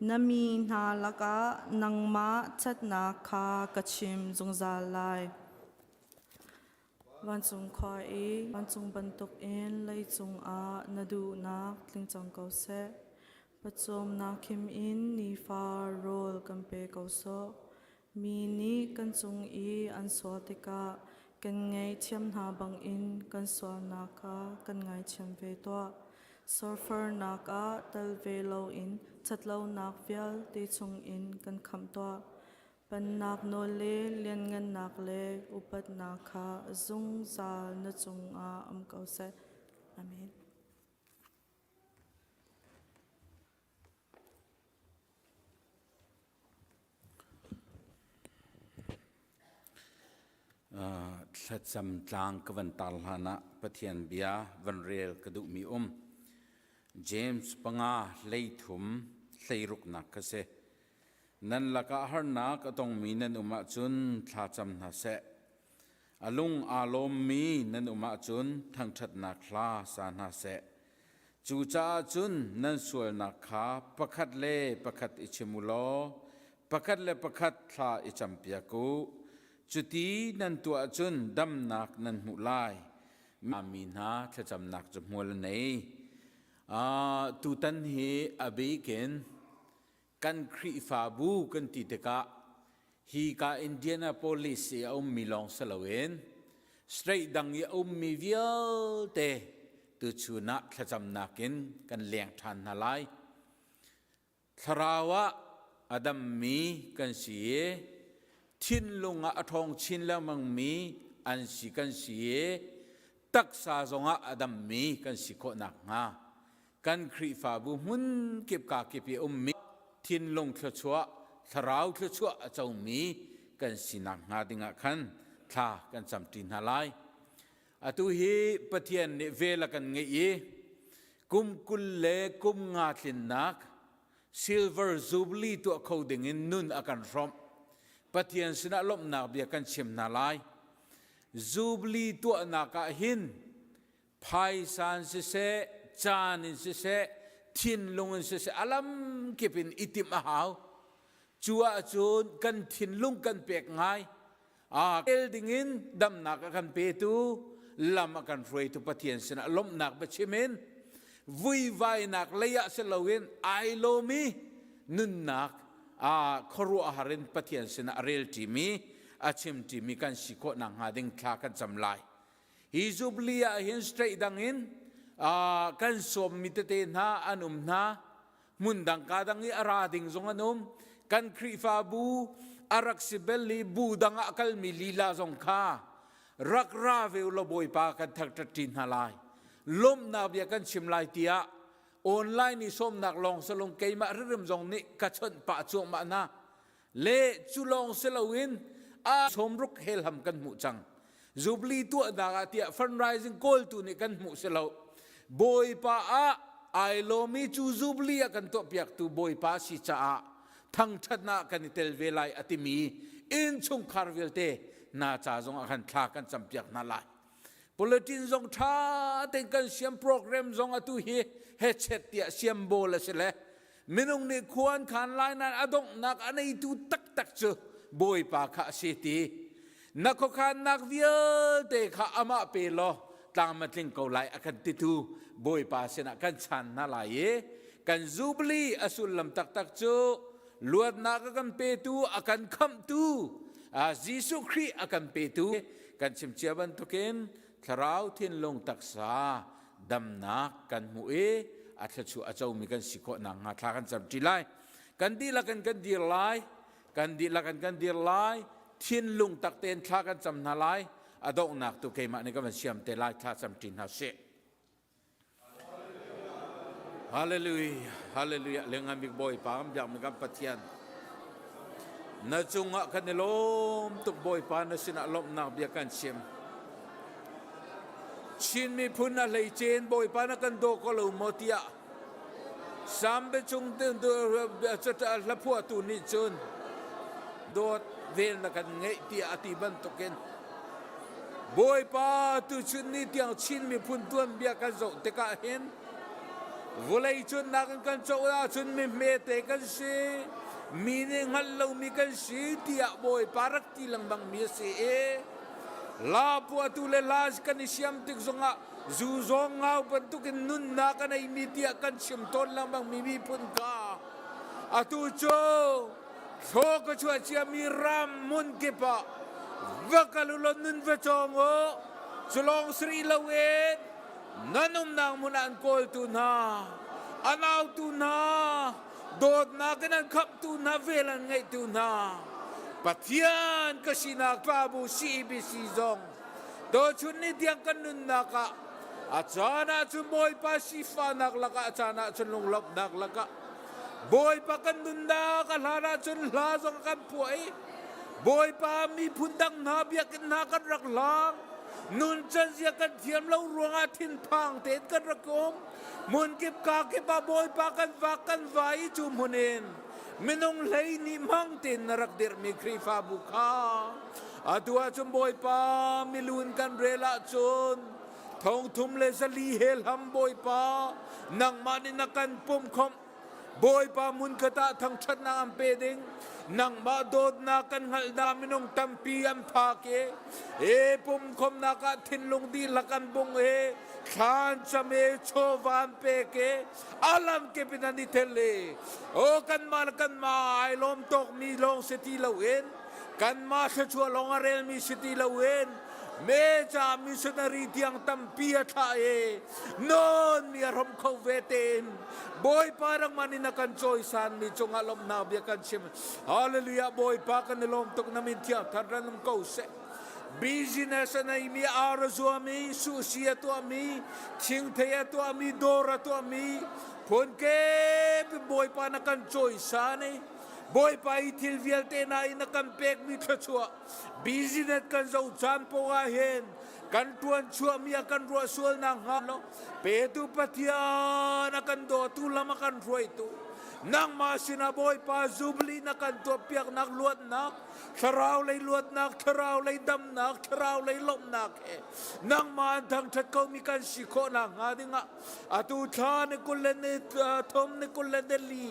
Na mi hna lakah nangmah ṭhatnak kha ka chim zungzal lai. Vancung khua i vancung bantukin leicung ah na duhnak tling cang ko seh. Pawcawmnak khim in nifa rawl kan pe ko sawh. Mi nih kan cung i an sual tikah kan ngaihthiam hna bangin kan sualnak kha kan ngaithiam ve tuah. Surfarnak ah tel ve loin ṭhatlonak vialte chungin kan khamh tuah. Pennak nawl le lianngannak le upatnak kha zungzal na cungah um ko seh. Amen. Thlacam tlang ka van tar hlan ah Pathian bia van rel ka duhmi um. James panga 13 hleiruknak kha si. Nan lakah harnak a tongmi nan um ahcun thlacam hna seh. A lung aa lawmmi nan um ahcun thangṭhatnak hla sa hna seh. Cucaah cun nan sualnak kha pakhat le pakhat i chim u law pakhat le pakhat thla i campiak u. Cuti nan tuah cun damnak nan hmuh lai. Mi hna thlacamnak cu hmual a nei. Tutan hi a bikin kan Khrihfabu kan ti tikah hi ka Indianapolis i a ummi lawng si loin state dang i a ummi vialte tuchun ah thlacamnak in kan leng ṭhan hna lai. Thlarau ah a dammi kan si i thinlung ah a ṭhawng chin lengmangmi an si kan si i taksa zongah a dammi kan si khawh nakhnga kan Khrihfabu hmun kip ka kip i ummi thinlung thluachuah thlarau thluachuah a comi kan sinak hnga dingah khan thla kan camṭi hna lai. Atu hi Pathian nih vel a kan ngeih i kum 20 le kum nga tlinnak silver jubilee tuah kho dingin nun a kan hrawmh. Pathian sinah lawmhnak bia kan chim hna lai. Jubilee tuahnak ah hin phaisa in siseh, caan in siseh, thinlung in siseh, a lam kip in i timh a hau. Cu ahcun kan thinlung kan pek ngai. Aa tel dingin damnak a kan petu, lam a kan hruaitu Pathian sinah lawmhnak biachim in vuivainak lei ah si loin ai lawmi nunnak aa khuaruahhar in Pathian sinah a rel ṭimi, a chim ṭimi kan si khawh nakhnga ding thla kan cam lai. Hi Jubilee ah hin straight dang in kan sawmmi tete hna an um hna. Hmun dang ka dang i a ra ding zong an um. Kan Khrihfabu a rak si bel i bu dang ah kalmi lila zong kha rak ra ve u law Bawipa kan thangṭhat ṭi hna lai. Lawmhnak bia kan chim lai tiah online i sawmnak lawng salung keimah hrimhrim zong nih ka chawnh pah cuahmah hna. Le cu lawng si loin A sawmruk helham kan hmuh cang. Jubilee tuahnak ah tiah fundraising kawltu nih kan hmuh si lo. Bawipa ah ai lawmi cu Jubilee ah kan tuahpiaktu Bawipa si caah thangṭhatnak kan i tel ve lai a timi innchungkhar vialte na ca zong ah khan thla kan campiak hna lai. Bulletin zong ṭha tein kan siam program zong atu hi hechet tiah siam bawl a si le minung nih khua an khan lai nain a donghnak a neitu taktak cu Bawipa kha a si ti na khuakhannak vialte kha amah pe law tlam a tling ko lai a kan titu Bawipa sinah kan chan hna lai i kan Jubilee a sullam taktak cu luatnak a kan petu a kan khamhtu Jesuh Khrih a kan petu kan chim cia bantukin thlarau thinlung taksa damnak kan hmuh i a thluachuah a comi kan si khawh nakhnga thla kan camṭi lai. Kan dihlak in kan dir lai, kan dihlak in kan dir lai, thinlung tak tein thla kan cam hna lai, a donghnak tu keimah nih ka van siam te lai, thla camṭi hna sih. Hallelujah, hallelujah, lengan bik Bawipa kan biakmi kan Pathian. Na cungah kan i lawm tuk Bawipa na sinah lawmhnak bia kan chim. Chin miphun a hleicen Bawipa na kan daw ko lo maw tiah Sam biachung hlaphuahtu nih cun dawt vel na kan ngeih tiah a ti bantukin Bawipa tuchun ni tiang Chin miphun tuanbia kan zoh tikah hin Vawlei cunnak in kan coh ahcun mi hmete kan si, mi nih hngalh lomi kan si tiah Bawipa rak ti lengmang mi a si i la puahtu le la kan i siam tik zongah zu zawng ngau bantukin nunnak a neimi tiah kan chim tawn lengmang mi miphun kha atu cu thlaw ka chuah ciami ram hmun kip ah va kal u law nun va cawng u cu lawng si rih loin Nan umnak hmun ah an kawltu hna, an autu hna, dawtnak in an khamhtu hna, vel an ngeihtu hna, Pathian ka sinak Pabu CEBC zong tuchun ni tiang kan nunnak ah a caan ahcun Bawipa sifahnak lakah a caan ahcun lunglawmhnak lakah Bawipa kan nunnak a hlan ahcun hla zong kan phuah i Bawipa miphun dang hna biakinn hna kan rak hlang nun canzia kan thiam lo ruangah thinphang tein kan rak um hmun kip ka kip ah Bawipa kan vak kan vai i cu hmun in minung hlei nih hmang tein na rak dirhmi Khrihfabu kha atu ahcun Bawipa milun kan rel ahcun thong thum le zali he hlam Bawipa nangmah nih na kan pumh khawmh Bawipa hmunkhat ah thangṭhatnak an pe ding nangmah dawtnak kan hngalhnak minung tampi an phak i e pumkhawmnak ah thinlung dihlak an bung i thlan cam i chawva an pek i alam kip in an i tel i o kanmah le kanmah ai lawm tawkmi lawng si ti loin kanmah thluachuah lawng a relmi si ti loin me ca missionary tiang tampi a thlah i nawn mi a hrom kho ve tein Bawipa rangman in a kan cawisan mi cungah lawmhnak bia kan chim. Hallelujah Bawipa kan i lawm tuk na min thiang thar ran um ko seh. Business a neimi ar a zuami sushi a tuahmi thingthei a tuahmi dawr a tuahmi phun kep Bawipa na kan cawisan i Bawipa i thil vialte na in na kan pekmi thluachuah business kan zo caan poah hin kan tuan chuahmi a kan ruah sual nak hnga lo petu Pathian a kan dawtu lam a kan hruaitu nangmah sinah Bawipa Jubilee na kan tuahpiaknak luatnak thlarau lei luatnak thlarau lei damnak thlarau lei lawmhnak he nangmah an thangṭhat komi kan si khawh nakhnga dingah atu thla ni kul le ni thum ni kul le ni li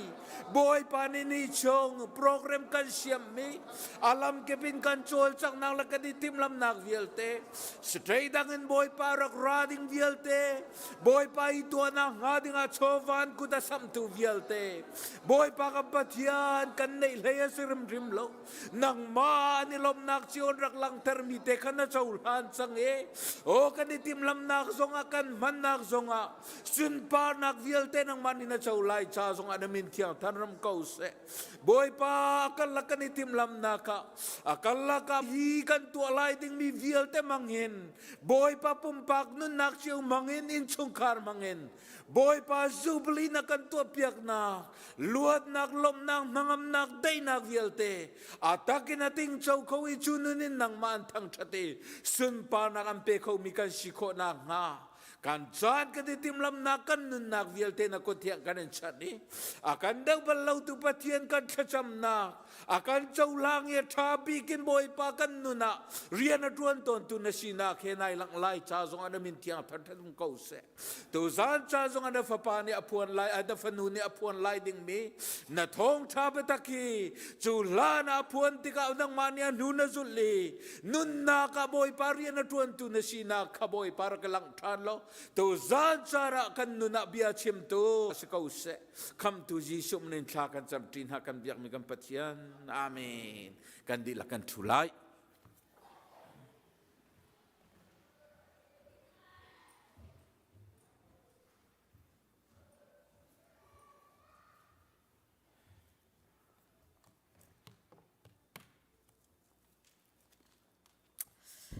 Bawipa nih ni chung program kan siammi a lamkip in kan cawlcanghnak le kan i timhlamnak vialte straight dang in Bawipa rak ra ding vialte Bawipa i tuahnak hnga dingah chawvan kut a samhtu vialte Bawipa kan Pathian kan neih hlei a si hrimhrim lo nangmah an i lawmhnak cio rak langhtermi te kha na cohlan cang i aw kan i timhlamnak zongah kan hmannak zongah sunparnak vialte nangmah nih na co lai ca zongah na min thiang than ram ko seh Bawipa a karlak kan i timhlamnak ah a karlak ah hi kan tuah lai dingmi vialte mangin Bawipa pumpak nunnak cio mangin innchungkhar mangin Bawipa Jubilee na kan tuahpiaknak. Luatnak, lawmhnak, hnangamnak, daihnak vialte a takin a tingco kho i cu nun in nangmah an thangṭhat i sunparnak an pe khomi kan si khawh nakhnga kan caan kan i timhlamnak kan nunnak vialte na kut thiang kan in chanh i a kan deuh bal lotu Pathian kan thlacamnak a kan cohlang i a ṭha bik in Bawipa kan nun ah rian a ṭuan tawntu na sinak he nai langh lai ca zong ah na min thiang thangṭhat um ko seh. Tuzaan ca zong ah na fapa nih a phuan lai, na fanu nih a phuan lai dingmi na thawngṭha biatak hi cu hlan ah a phuan tikah nangmah nih a hnu na zulh i nunnak ah Bawipa rian a ṭuantu na sinak kha Bawipa rak ka langh ṭhan law tuzaan caan ah kan nun ah bia chimtu si ko seh. Khamtu Jesuh min in thla kan camṭi hna kan biakmi kan Pathian. Amen. Kan dihlak kan ṭhu lai.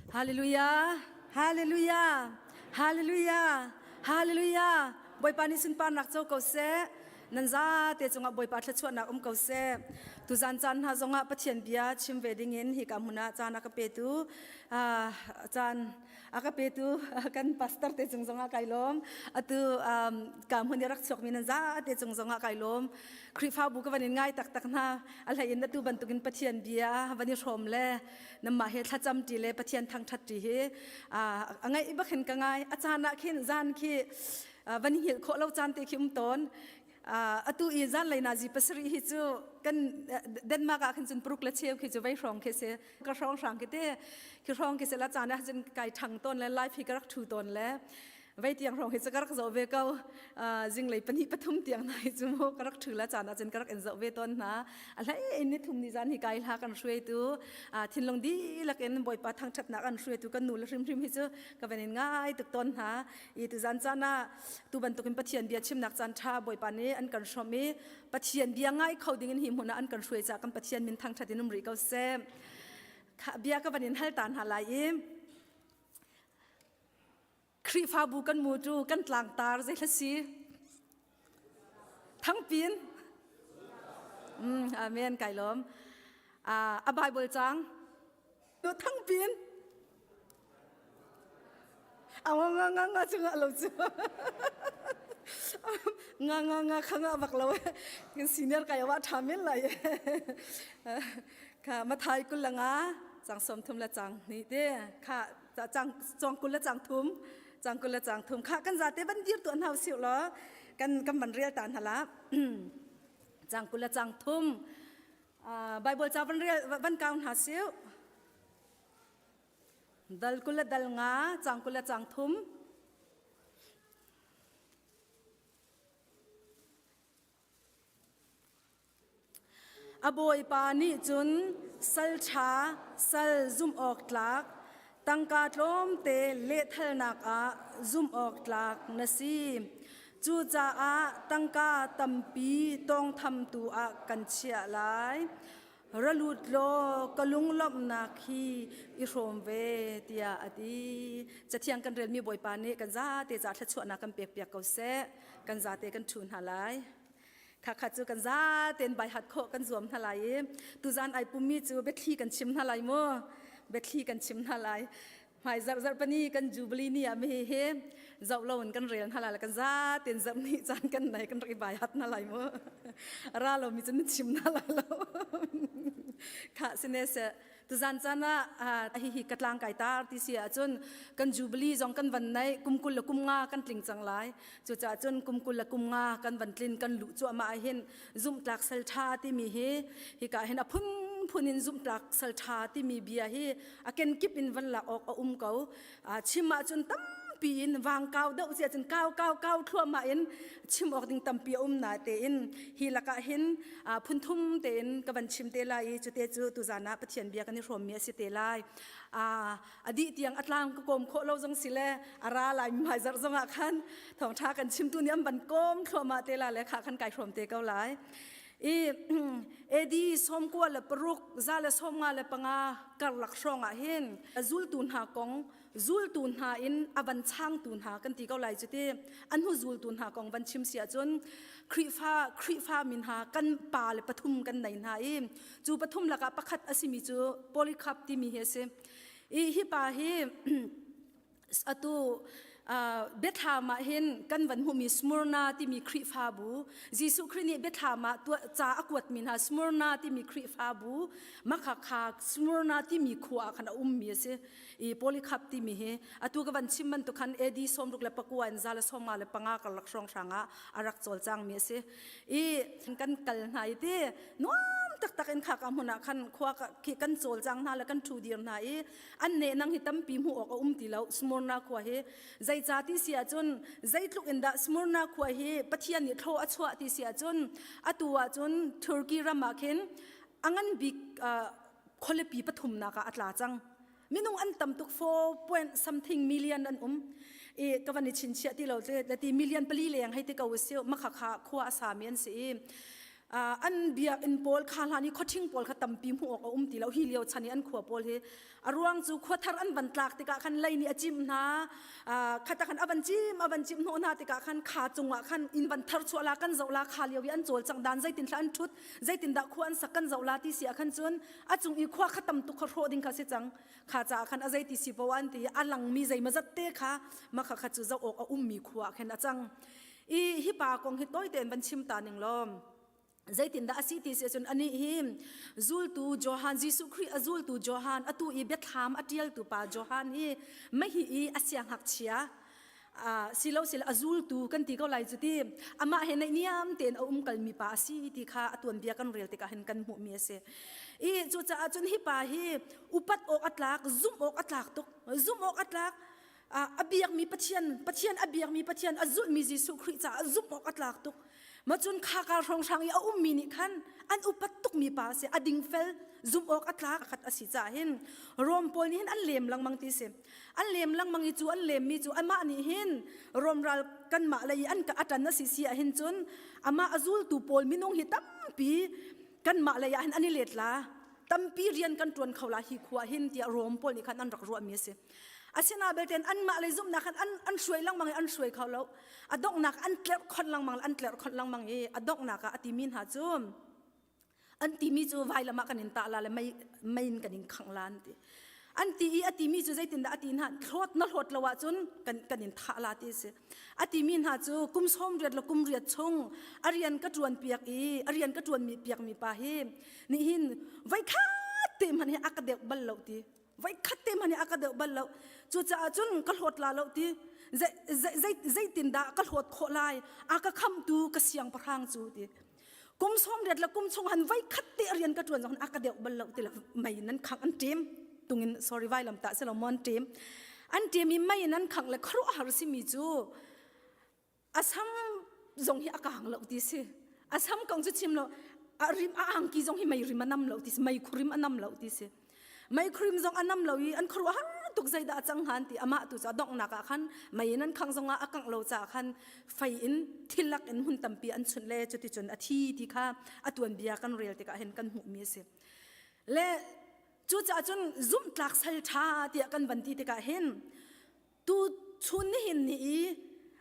Hallelujah! Hallelujah! Hallelujah! Hallelujah! Bawipa nih sunparnak co ko seh. Nan zate cungah Bawipa thluachuahnak um ko seh. Tuzan caan hna zongah Pathian bia chim ve dingin hika hmun ah caan a ka petu caan a ka petu kan pastor te cung zongah kai lawm. Atu ka hmun i rak chuakmi nan zate cung zongah kai lawm. Khrihfabu ka van in ngai taktak hna. A hlei in atu bantukin Pathian bia van i hrawm le namah he thlacam ṭi le Pathian thangṭhat ṭi hi a ngaih bak hin ka ngai. A caan ah khin zan khi van hngilh khawh lo caan te khi um tawn. Atu i zanlei nazi pasarih hi cu kan Denmark ah khin cun paruk le cheu khi cu vei hrawng khi si. Ka hrawng hrang khi te khi hrawng khi si la caan ah cun kai ṭhang tawn le live hi ka rak ṭhu tawn le vei tiang hrawng hi cu ka rak zoh ve ko. Zinglei pahnih pathum tiang hna hi cu mu ka rak ṭhu la caan ah cun ka rak in zoh ve tawn hna. A hlei in ni thum ni zan hi kai hla kan hruaitu thinlung dihlak in Bawipa thangṭhatnak an hruaitu kan nu le hrimhrim hi cu ka van in ngai tuk tawn hna. I tuzan caan ah tu bantukin Pathian bia chimnak caan ṭha Bawipa nih an kan hrawmh i Pathian bia ngai kho dingin hi hmun ah an kan hruai caah kan Pathian min thangṭhat in um rih ko seh. Bia ka van in hal ta hna lai i Khrihfabu kan mu cu kan tlangtar zei hla si? Thangpin. Mm, amen kai lawm. Uh, a Bible cang. Tu thangpin. A nga nga nga nga chu nga lo chu. Nga nga nga kha nga bak lo. Kan senior kai wa tha men lai. Kha mathai kul la nga chang som thum la chang ni te kha cang cong kul le cang thum cang kul le cang thum kha kan zate van dir tuan hau siu lo kan kan van rel ta hna la cang kul le cang thum bible ca van rel van kau hna siu dal kul le dal nga cang kul le cang thum A bawipa nih cun sal ṭha, sal zumhawktlak, tangka tlawmte lehthalnak ah zumhawktlak na si. Cucaah tangka tampi tawngthamtu ah kan chiah lai. Ra lut law ka lunglawmhnak hi i hrawm ve, tiah a ti. Cathiang kan relmi Bawipa nih kan zate ca thluachuahnak kan pekpiak ko seh. Kan zate kan ṭhu hna lai. Khakha cu kan zaten bai hat khawh kan zuam hna lai i tuzan ai pummi cu biathli kan chim hna lai mu biathli kan chim hna lai hmai zarh zarh pani kan jubilee ni ah mi hi zoh lo in kan rel hna lai kan zaten zarh ni caan kan nei kan rak i bai hat hna lai mu ra lo mi cu na chim hna lai lo kha sine se Tuzan caan ah hihi ka tlang kai tar ti si ahcun kan jubilee zong kan van nei kum 20 le kum nga kan tling cang lai. Cucaah cun kum 20 le kum nga kan van tlin kan luh cuahmah ahhin zumhtlak sal ṭha timi hi hika hin a phunphun in zumhtlak sal ṭha timi bia hi a kenkip in van lak awk a um ko. Chim ahcun tam tampi in vang kau deuh cia cun kau kau kau thluahmah in chim awk ding tampi a um na tein hi lakah hin phun thum tein ka van chim te lai i cute cu tuzan ah Pathian bia kan i hrawmmi a si te lai. A dih tiang a tlang ka kawm khawh lo zong si le a ra lai hmai zarh zong ah khan thawngṭha kan chimtu nih an van kawm thluahmah te la le kha khan kai hrawm te ko lai. I AD 96 155 karlak hrawng ah hin zultu hna kong zultu hna in a van changtu hna kan ti ko lai cu ti an hnu zultu hna kong van chim si ahcun Khrihfa Khrihfa min hna kan pa le pathum kan nei hna i cu pathum lakah pakhat a simi cu Polycarp timi hi a si. I hi pa hi atu biathlam ah hin kan van hmuhmi Smyrna timi Khrihfabu Jesuh Khrih nih biathlam ah ca a kuatmi hna Smyrna timi Khrihfabu makhakha Smyrna timi khua ah khan a ummi a si i Polycarp timi hi atu ka van chim bantuk khan AD 69 in 155 karlak hrawnghrang ah a rak cawlcangmi a si i kan kal hna i ti nuam taktak in khaka hmun ah khan khua kan cawlcang hna le kan ṭhu dir hna i an nehnang hi tampi hmuh awk a um ti lo Smyrna khua hi zeica ti si ahcun zeitluk in dah Smyrna khua hi Pathian nih thlaw a chuah ti si ahcun atu ahcun Turkey ram ah khin a ngan bik khualipi pathumnak ah a tla cang minung an tam tuk 4 point something million an um i ka van i chinchiah ti lo te ti million pali leng hei ti ko si makha kha khua a sami an si i an biakinn pawl kha hlan i khuaṭhing pawl kha tampi hmuh awk a um ti lo hi lio chan i an khua pawl hi a ruang cu khua thar an van tlak tikah khan lei nih a cimh hna khata khan a van cim a van cimh hnawh hna tikah khan kha cungah khan inn van thar chuah la kan zoh la kha lio i an cawl cang dan zeitin thla an ṭhut zeitin dah khua an sak kan zoh la ti si ah khan cun a cung i khua kha tam tuk kha hrawh ding kha si cang kha caah khan a zeiti si poah an ti a langmi zeimazat te kha makha kha cu zoh awk a ummi khua ah khin a cang i hi pa kong hi tawi tein van chim ta ning law zeitindah a si ti si cun anih hi zultu Johan Jesuh Khrih a zultu Johan atu i biathlam a ṭialtu pa Johan hi mahi i a siangngakchia silo sila a zultu kan ti ko lai cu ti amah he naihniam tein a um kalmi pa a si ti kha a tuanbia kan rel tikah hin kan hmuhmi a si i cucaah cun hi pa hi upat awk a tlak zumh awk a tlak tuk zumh awk a tlak a biakmi Pathian Pathian a biakmi Pathian a zulhmi Jesuh Khrih caah zumh awk a tlak tuk ma cun khakar hrawnghrang i a ummi nih khan an upat tukmi pa a si a dingfel zumh awk a tlak khat a si caah hin Rom pawl nih hin an lem lengmang ti si an lem lengmang i cu an lemmi cu amah nih hin Rom ral kanmah lei i an a ṭan a si si ah hin cun amah a zultu pawl minung hi tampi kanmah lei ah hin an i let la tampi rian kan ṭuan kho la hi khua hin tiah Rom pawl nih khan an rak ruahmi a si Asina belte anmah lei zumhnak khan an an hruai lengmang i an hruai kho lo. A donghnak an tlerh khonh lengmang an tlerh khonh lengmang i a donghnak ah a timi hna cu an timi cu vailam ah kan in tah la le mei mei in kan in khangh la an ti. An ti i a timi cu zeitindah a ti hna hlawt na hlawt lo ahcun kan kan in thah la ti a si. A timi hna cu kum sawm riat le kum riat chung a rian ka ṭuan piak i a rian ka ṭuan mi piak mi pa hi nihin voikhat te hmanh hi a ka deuh bal lo ti. Voikhat te hmanh hi a ka deuh bal lo. Cucaah cun ka hlawt la lo ti. Zeitindah ka hlawt khawh lai? A ka khamtu ka siangpahrang cu ti. Kum sawm riat le kum chung han voikhat te rian ka ṭuan zong a ka deuh bal lo ti la mei nan khang an ṭem tungin sorry vailam ta silo mo an ṭem an ṭem i mei nan khang le khuaruahhar simi cu a sam zong hi a kang lo ti si a sam kong cu chim lo a rim a angki zong hi mei rim a nam lo ti si mei khurim a nam lo ti si mei khurim zong a nam lo i an khuaruah har tuk zeidah a cang han ti amah tu cu a donghnak ah khan mei in an khang zong ah a kangh lo caah khan fei in thilak in hmun tampi an chunh le cuticun a thi ti kha a tuanbia kan rel tikah hin kan hmuhmi a si le cucaah cun zumhtlak sal ṭha tiah kan van ti tikah hin Tu chun nihin ni i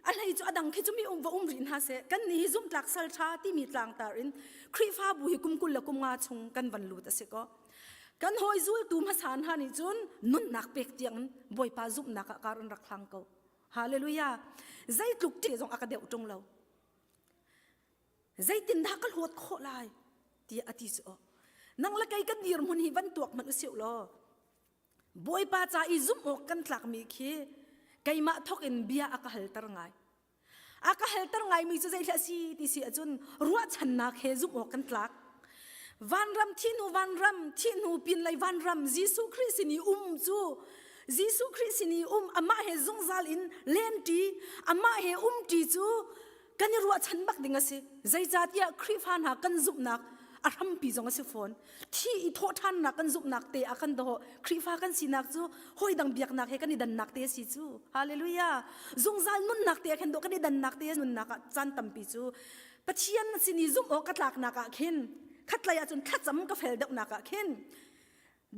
a hlei cu a dang khi cu mi um va um rih hna seh kan nih hi zumhtlak sal ṭha timi tlangtar in Khrihfabu hi kum 20 le kum nga chung kan van lut a si ko. Kan hawi zultu hmasa hna nih cun nunnak pek tiang in Bawipa zumhnak ah kar an rak hlang ko. Hallelujah. Zeitluk ṭih zong a ka deuh ṭung lo. Zeitindah ka hlawt khawh lai tiah a ti cu. Nang le kei kan dirhmun hi van tuak hmanh usih law Bawipa ca i zumh awk kan tlakmi khi keimah thawk in bia a ka halter ngai. A ka halter ngaimi cu zeithla si ti si ahcun ruahchannak he zumh awk kan tlak. Vanram thihnu vanram thihnu pinlei vanram Jesuh Khrih sin i um cu Jesuh Khrih sin i um amah he zungzal in lenṭi amah he umṭi cu kan i ruahchan bak ding a si. Zeicahtiah Khrihfa hna kan zumhnak a hrampi zong a si fawn. Thi i thawhṭhannak kan zumhnak te ah kan dawh. Khrihfa kan sinak cu hawi dang biaknak he kan i dannak te a si cu. Hallelujah. Zungzal nunnak te ah khin dawh kan i dannak te nunnak ah caan tampi cu. Pathian sin i zumh awk ka tlaknak ah khin khatlei ah cun thlacam ka fel deuhnak ah khin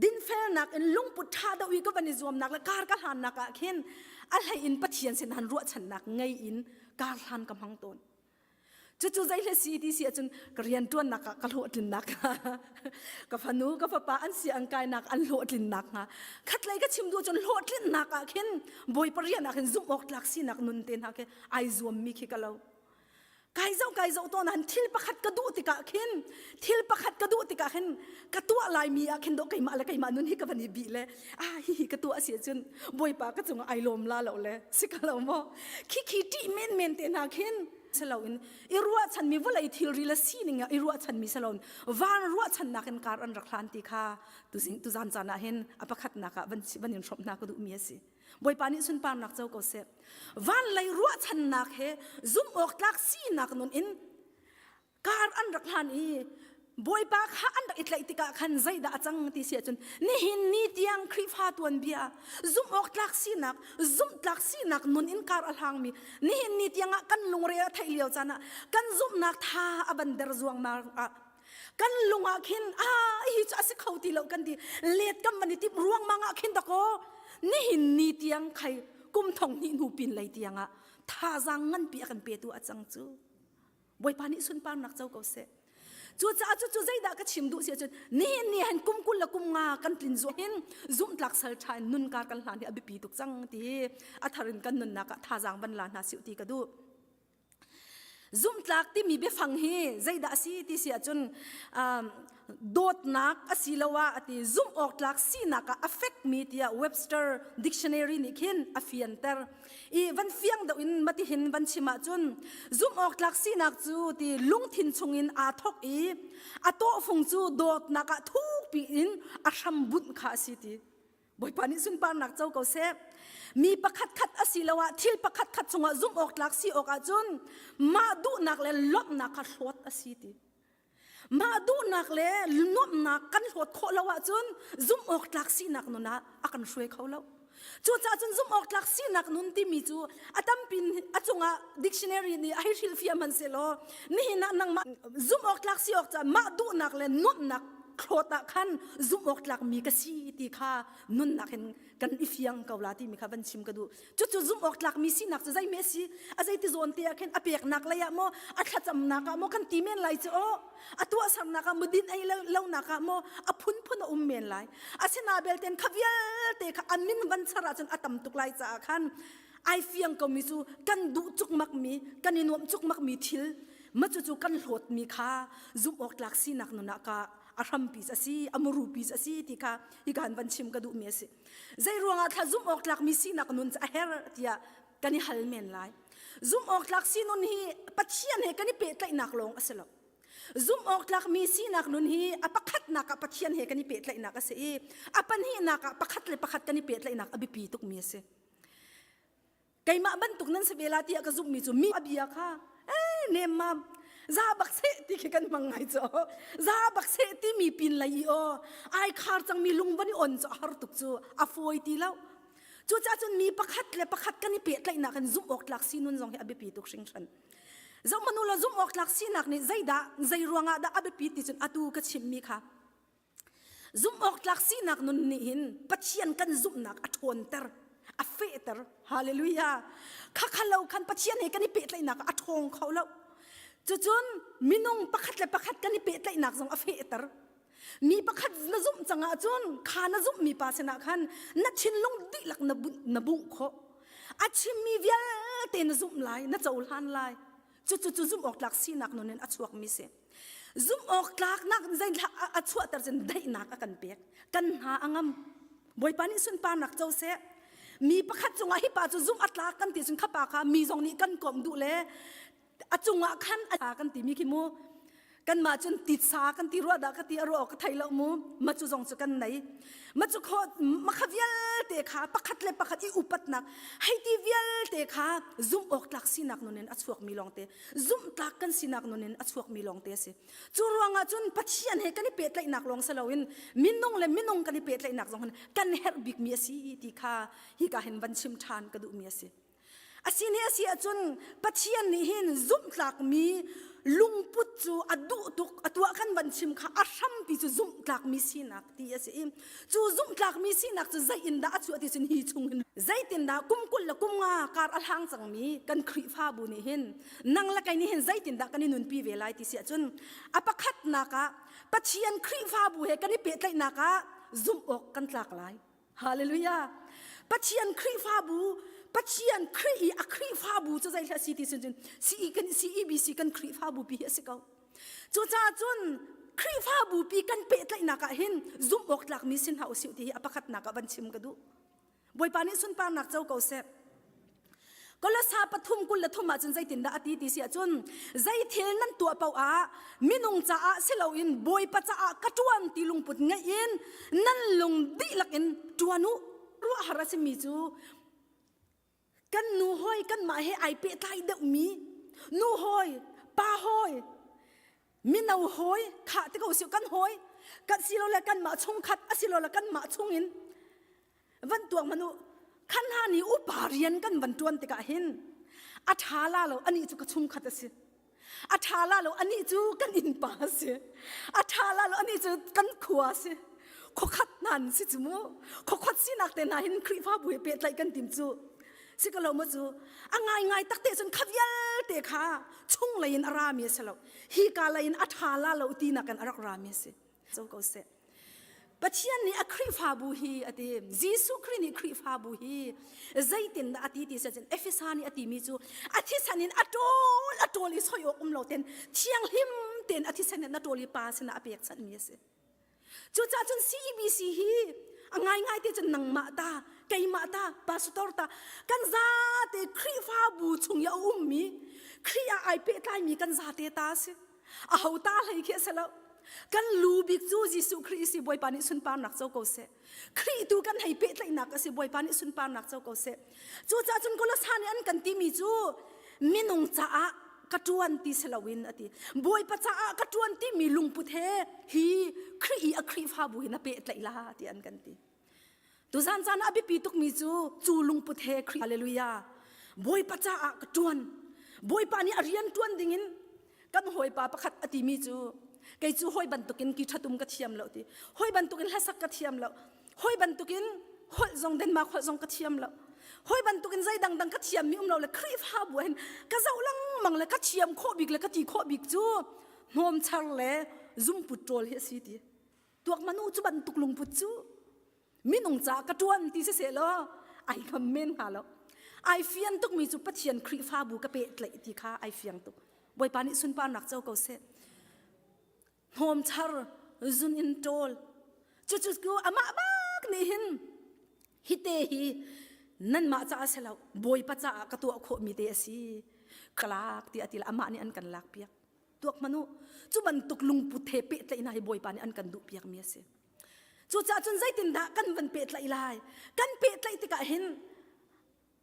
dinfelnak in lungput ṭha deuh i ka van i zuamnak le kar ka hlannak ah khin a hlei in Pathian sin han ruahchannak ngei in kar hlan ka hmang tawn. Cucu zei hle si ti si ahcun ka rianṭuannak ah ka hlawhtlinnak ka fanu ka fapa an si an kainak an hlawhtlinnak hnga khatlei ka chim duh cun hlawhtlinnak ah khin Bawipa rian ah khin zumh awk tlak sinak nun te hna khi ai zuammi khi ka lo. Kai zoh kai zoh tawn han thil pakhat ka duh tikah khin thil pakhat ka duh tikah khin ka tuah laimi ah khin do keimah le keimah nun hi ka van i bih le ah hihi ka tuah si ahcun Bawipa ka cungah ai lawm la lo le si ka lo maw khi khi ṭih menmen te hna khin siloin i ruahchanmi vawlei thilri le sining ah i ruahchanmi siloin van ruahchannak in kar an rak hlan ti kha tuzing tuzan caan ah hin a pakhatnak ah van van in hrawmh hna ka duhmi a si Bawipa nih sunparnak co ko seh van lei ruahchannak he zumh awk tlak sinak nun in kar an rak hlan i Bawipa kha an rak i tlaih tikah khan zeidah a cang ti si ahcun nihin ni tiang Khrihfa tuanbia zumh awk tlak sinak zumh tlak sinak nun in kar a hlangmi nihin ni tiang ah kan lungre a theih lio caan ah kan zumhnak tha a ban der zuangmang ah kan lung ah khin a hi cu a si kho ti lo kan ti let kam man i tip ruangmang ah khin dakaw nihin ni tiang khai kum thong hnih hnu pin lei tiang ah thazaang nganpi a kan petu a cang cu Bawipa nih sunparnak co ko seh. Cucaah cucu zeidah ka chim duh si ahcun nihin ni han kum 20 le kum nga kan tlin zuah hin zumhtlak sal ṭha in nun kar kan hlan hi a biapi tuk cang ti hi a thar in kan nunnak ah thazaang van la hna siu ti ka duh. Zumhtlak timi biafang hi zeidah a si ti si ahcun um, dawtnak asiloah a ti zumh awk tlak sinak ah a fekmi tiah Webster dictionary nih khin a fianter. I van fiang deuh in matihin van chim ahcun zumh awk tlak sinak cu ti lungthin chungin aa thok i a tawhfung cu dawtnak ah thukpi in a hram bunh kha a si ti. Bawipa nih sunparnak co ko seh. Mi pakhat khat asiloah thil pakhat khat chungah zumh awk tlak si awk ahcun mah duhnak le lawmhnak kha hlawt a si ti. Mah duhnak le nuamhnak kan hlawt khawh lo ahcun zumh awk tlak sinak nun ah a kan hruai kho lo. Cucaah cun zumh awk tlak sinak nun timi cu a tampin a cungah dictionary nih a hei hrilhfiah hmanhsehlaw nihin ah nangmah zumh awk tlak si awk caah mah duhnak le nuamhnak thlawt ah khan zumh awk tlak mi ka si ti kha nunnak in kan i fiang ko la timi kha van chim ka duh cucu zumh awk tlakmi sinak cu zeime si a zeiti zawn te ah khin a peknak lei ah maw a thlacamnak ah maw kan ti men lai cu aw a tuahsernak ah maw din ei lonak ah maw a phunphun a um men lai asina belten kha vialte kha a min van char ahcun a tam tuk lai caah khan ai fiang komi cu kan duh cukmak mi kan i nuamh cukmak mi thil ma cucu kan hlawt mi kha zumh awk tlak sinak nun ah ka a hrampi a si a muru pi a si ti kha hi kan van chim ka duhmi a si zei ruangah thla zumh awk tlakmi sinak nun cu a her tiah kan i hal men lai zumh awk tlak sinun hi Pathian he kan i pehtlaihnak lawng a si lo zumh awk tlakmi sinak nun hi a pakhatnak ah Pathian he kan i pehtlaihnak a si i a pahnihnak ah pakhat le pakhat kan i pehtlaihnak a biapi tukmi a si Keimah bantuk nan si ve la tiah ka zumhmi cu mi a bia kha eh nemmam za bak seh ti khi kan hmang ngai cu za bak seh timi pin lei i aw ai khar cangmi lung van i on cu a har tuk cu a fawi ti lo cucaah cun mi pakhat le pakhat kan i pehtlaihnak in zumh awk tlak sinun zong hi a biapi tuk hringhran zohmanu la zumh awk tlak sinak nih zeidah zei ruangah dah a biapi ti cun atu ka chimmi kha Zumhawktlak sinak nun nih hin Pathian kan zumhnak a ṭhawnter, a fehter. Hallelujah. Khakha lo khan Pathian he kan i pehtlaihnak a ṭhawng kho lo. Cucun minung pakhat le pakhat kan i pehtlaihnak zong a fehter. Mi pakhat na zumh cang ahcun kha na zumhmi pa sinah khan na thinlung dihlak na bunh, na bungh khawh. A chimmi vialte na zumh lai, na cohlan lai. Cucu cu zumh awk tlak sinak nun in a chuakmi si. Zumh awk tlaknak zeithlah a chuahter cun daihnak a kan pek. Kan hna a ngam. Bawipa nih sunparnak co seh. Mi pakhat cungah hi pa cu zumh a tlak kan ti cun kha pa kha mi zong nih kan komh duh le a cungah khan a kan timi khi mu kanmah cun titsa kan ti ruah dah ka ti a ruah ka thei lo mu ma cu zong cu kan nei ma cu kho ma kha vialte kha pakhat le pakhat i upatnak hei ti vialte kha zumh awk tlak sinak nun in a chuakmi lawngte zumhtlak kan sinak nun in a chuakmi lawngte a si. Cu ruangah cun Pathian he kan i pehtlaihnak lawng si loin minung le minung kan i pehtlaihnak zong hin kan herh bikmi a si ti kha hika hin van chim ṭhan ka duhmi a si. A si nih a si ahcun Pathian nih hin zumhtlakmi. lungput cu a duh tuk a tuah kan van chim kha a hrampi cu zumhtlakmi sinak ti a si i cu zumhtlakmi sinak cu zei in dah a chuah ti cun hi chung hin zeitindah kum 20 le kum nga kar a hlang cangmi kan Khrihfabu nih hin nang le kei nih hin zeitindah kan i nunpi ve lai ti si ahcun a pakhatnak ah Pathian Khrihfabu he kan i pehtlaihnak ah zumh awk kan tlak lai. Hallelujah. Pathian Khrihfabu Pathian Khrih i a Khrihfabu cu zei hlah si ti cun CEBC kan Khrihfabu pi hi a si ko. Cucaah cun Khrihfabu pi kan pehtlaihnak ah hin zumh awk tlakmi si hna usih ti hi a pakhatnak ah van chim ka duh. Bawipa nih sunparnak co ko seh. Kolosa pathum 23 ah cun zeitindah a ti ti si ahcun zei thil nan tuah paoh ah minung caah si loin Bawipa caah ka ṭuan ti lungput ngeih in nan lung dihlak in ṭuan u. Ruahhar a simi cu kan nu hawi kanmah he ai pehtlai deuhmi nu hawi pa hawi mino hawi khah ti ko sih kan hawi kan silole kanmah chungkhat asilole kanmah chungin van tuak manu khan hna nih upa rian kan van tuan tikah hin a ṭha la lo anih cu ka chungkhat a si a ṭha la lo anih cu kan innpa a si a ṭha la lo anih cu kan khua a si khuakhat hna an si cu mu khuakhat sinak te hna hin Khrihfabu he pehtlaih kan tim cu si ko lo mu cu a ngaingai takte cun kha vialte kha chung lei in a rami a si lo hi ka lei in a ṭha la lo tinak in a rak rami a si co ko seh Pathian nih a Khrihfabu hi a ti Jesuh Khrih nih Khrihfabu hi zeitindah a ti ti cun Efesa nih a timi cu a thisen in a ṭawl a ṭawl i soi awk um lo ten thianghlim tein a thisen in a ṭawl i pa sinah a pekchanhmi a si cucaah cun CEBC hi a ngaingai te cun nangmah ta keimah ta pastor ta kan zate Khrihfabu chung i a ummi Khrih ah ai pehtlaimi kan zate ta a si aho ta hlei khi a si lo kan lu bik cu Jesuh Khrih si Bawipa nih sunparnak co ko seh Khrih tu kan hei pehtlaihnak a si Bawipa nih sunparnak co ko seh cucaah cun Kolosa nih an kan timi cu minung caah ka ṭuan ti si loin a ti Bawipa caah ka ṭuan timi lungput he hi Khrih i a Khrihfabu hi na pehtlaih la ti an kan ti Tuzan caan ah a biapi tukmi cu cu lungput he Khrih Hallelujah Bawipa caah ka ṭuan Bawipa nih a rian ṭuan dingin kan hawipa pakhat a timi cu kei cu hawi bantukin ki ṭhatum ka thiam lo ti hawi bantukin hlasak ka thiam lo hawi bantukin holh zong Denmark holh zong ka thiam lo hawi bantukin zei dangdang ka thiammi um lo le Khrihfabu ah hin ka zoh lengmang le ka thiam khawh bik le ka ti khawh bik cu hnawmchar le zumput ṭawl hi a si ti tuak manu cu bantuk lungput cu minung ca ka ṭuan ti si seh law ai ngam men hnga lo ai fian tukmi cu Pathian Khrihfabu ka pehtlaih ti kha ai fiang tuk Bawipa nih sunparnak co ko seh hnawmchar zun in ṭawl cucu cu amah bak nih hin hite hi nanmah caah si lo Bawipa caah ka tuah khawhmi te a si ka lak ti a ti le amah nih an kan lak piak tuak hmanh u cu bantuk lungput he pehtlaihnak hi Bawipa nih an kan duh piakmi a si cucaah cun zeitindah kan van pehtlaih lai kan pehtlaih tikah hin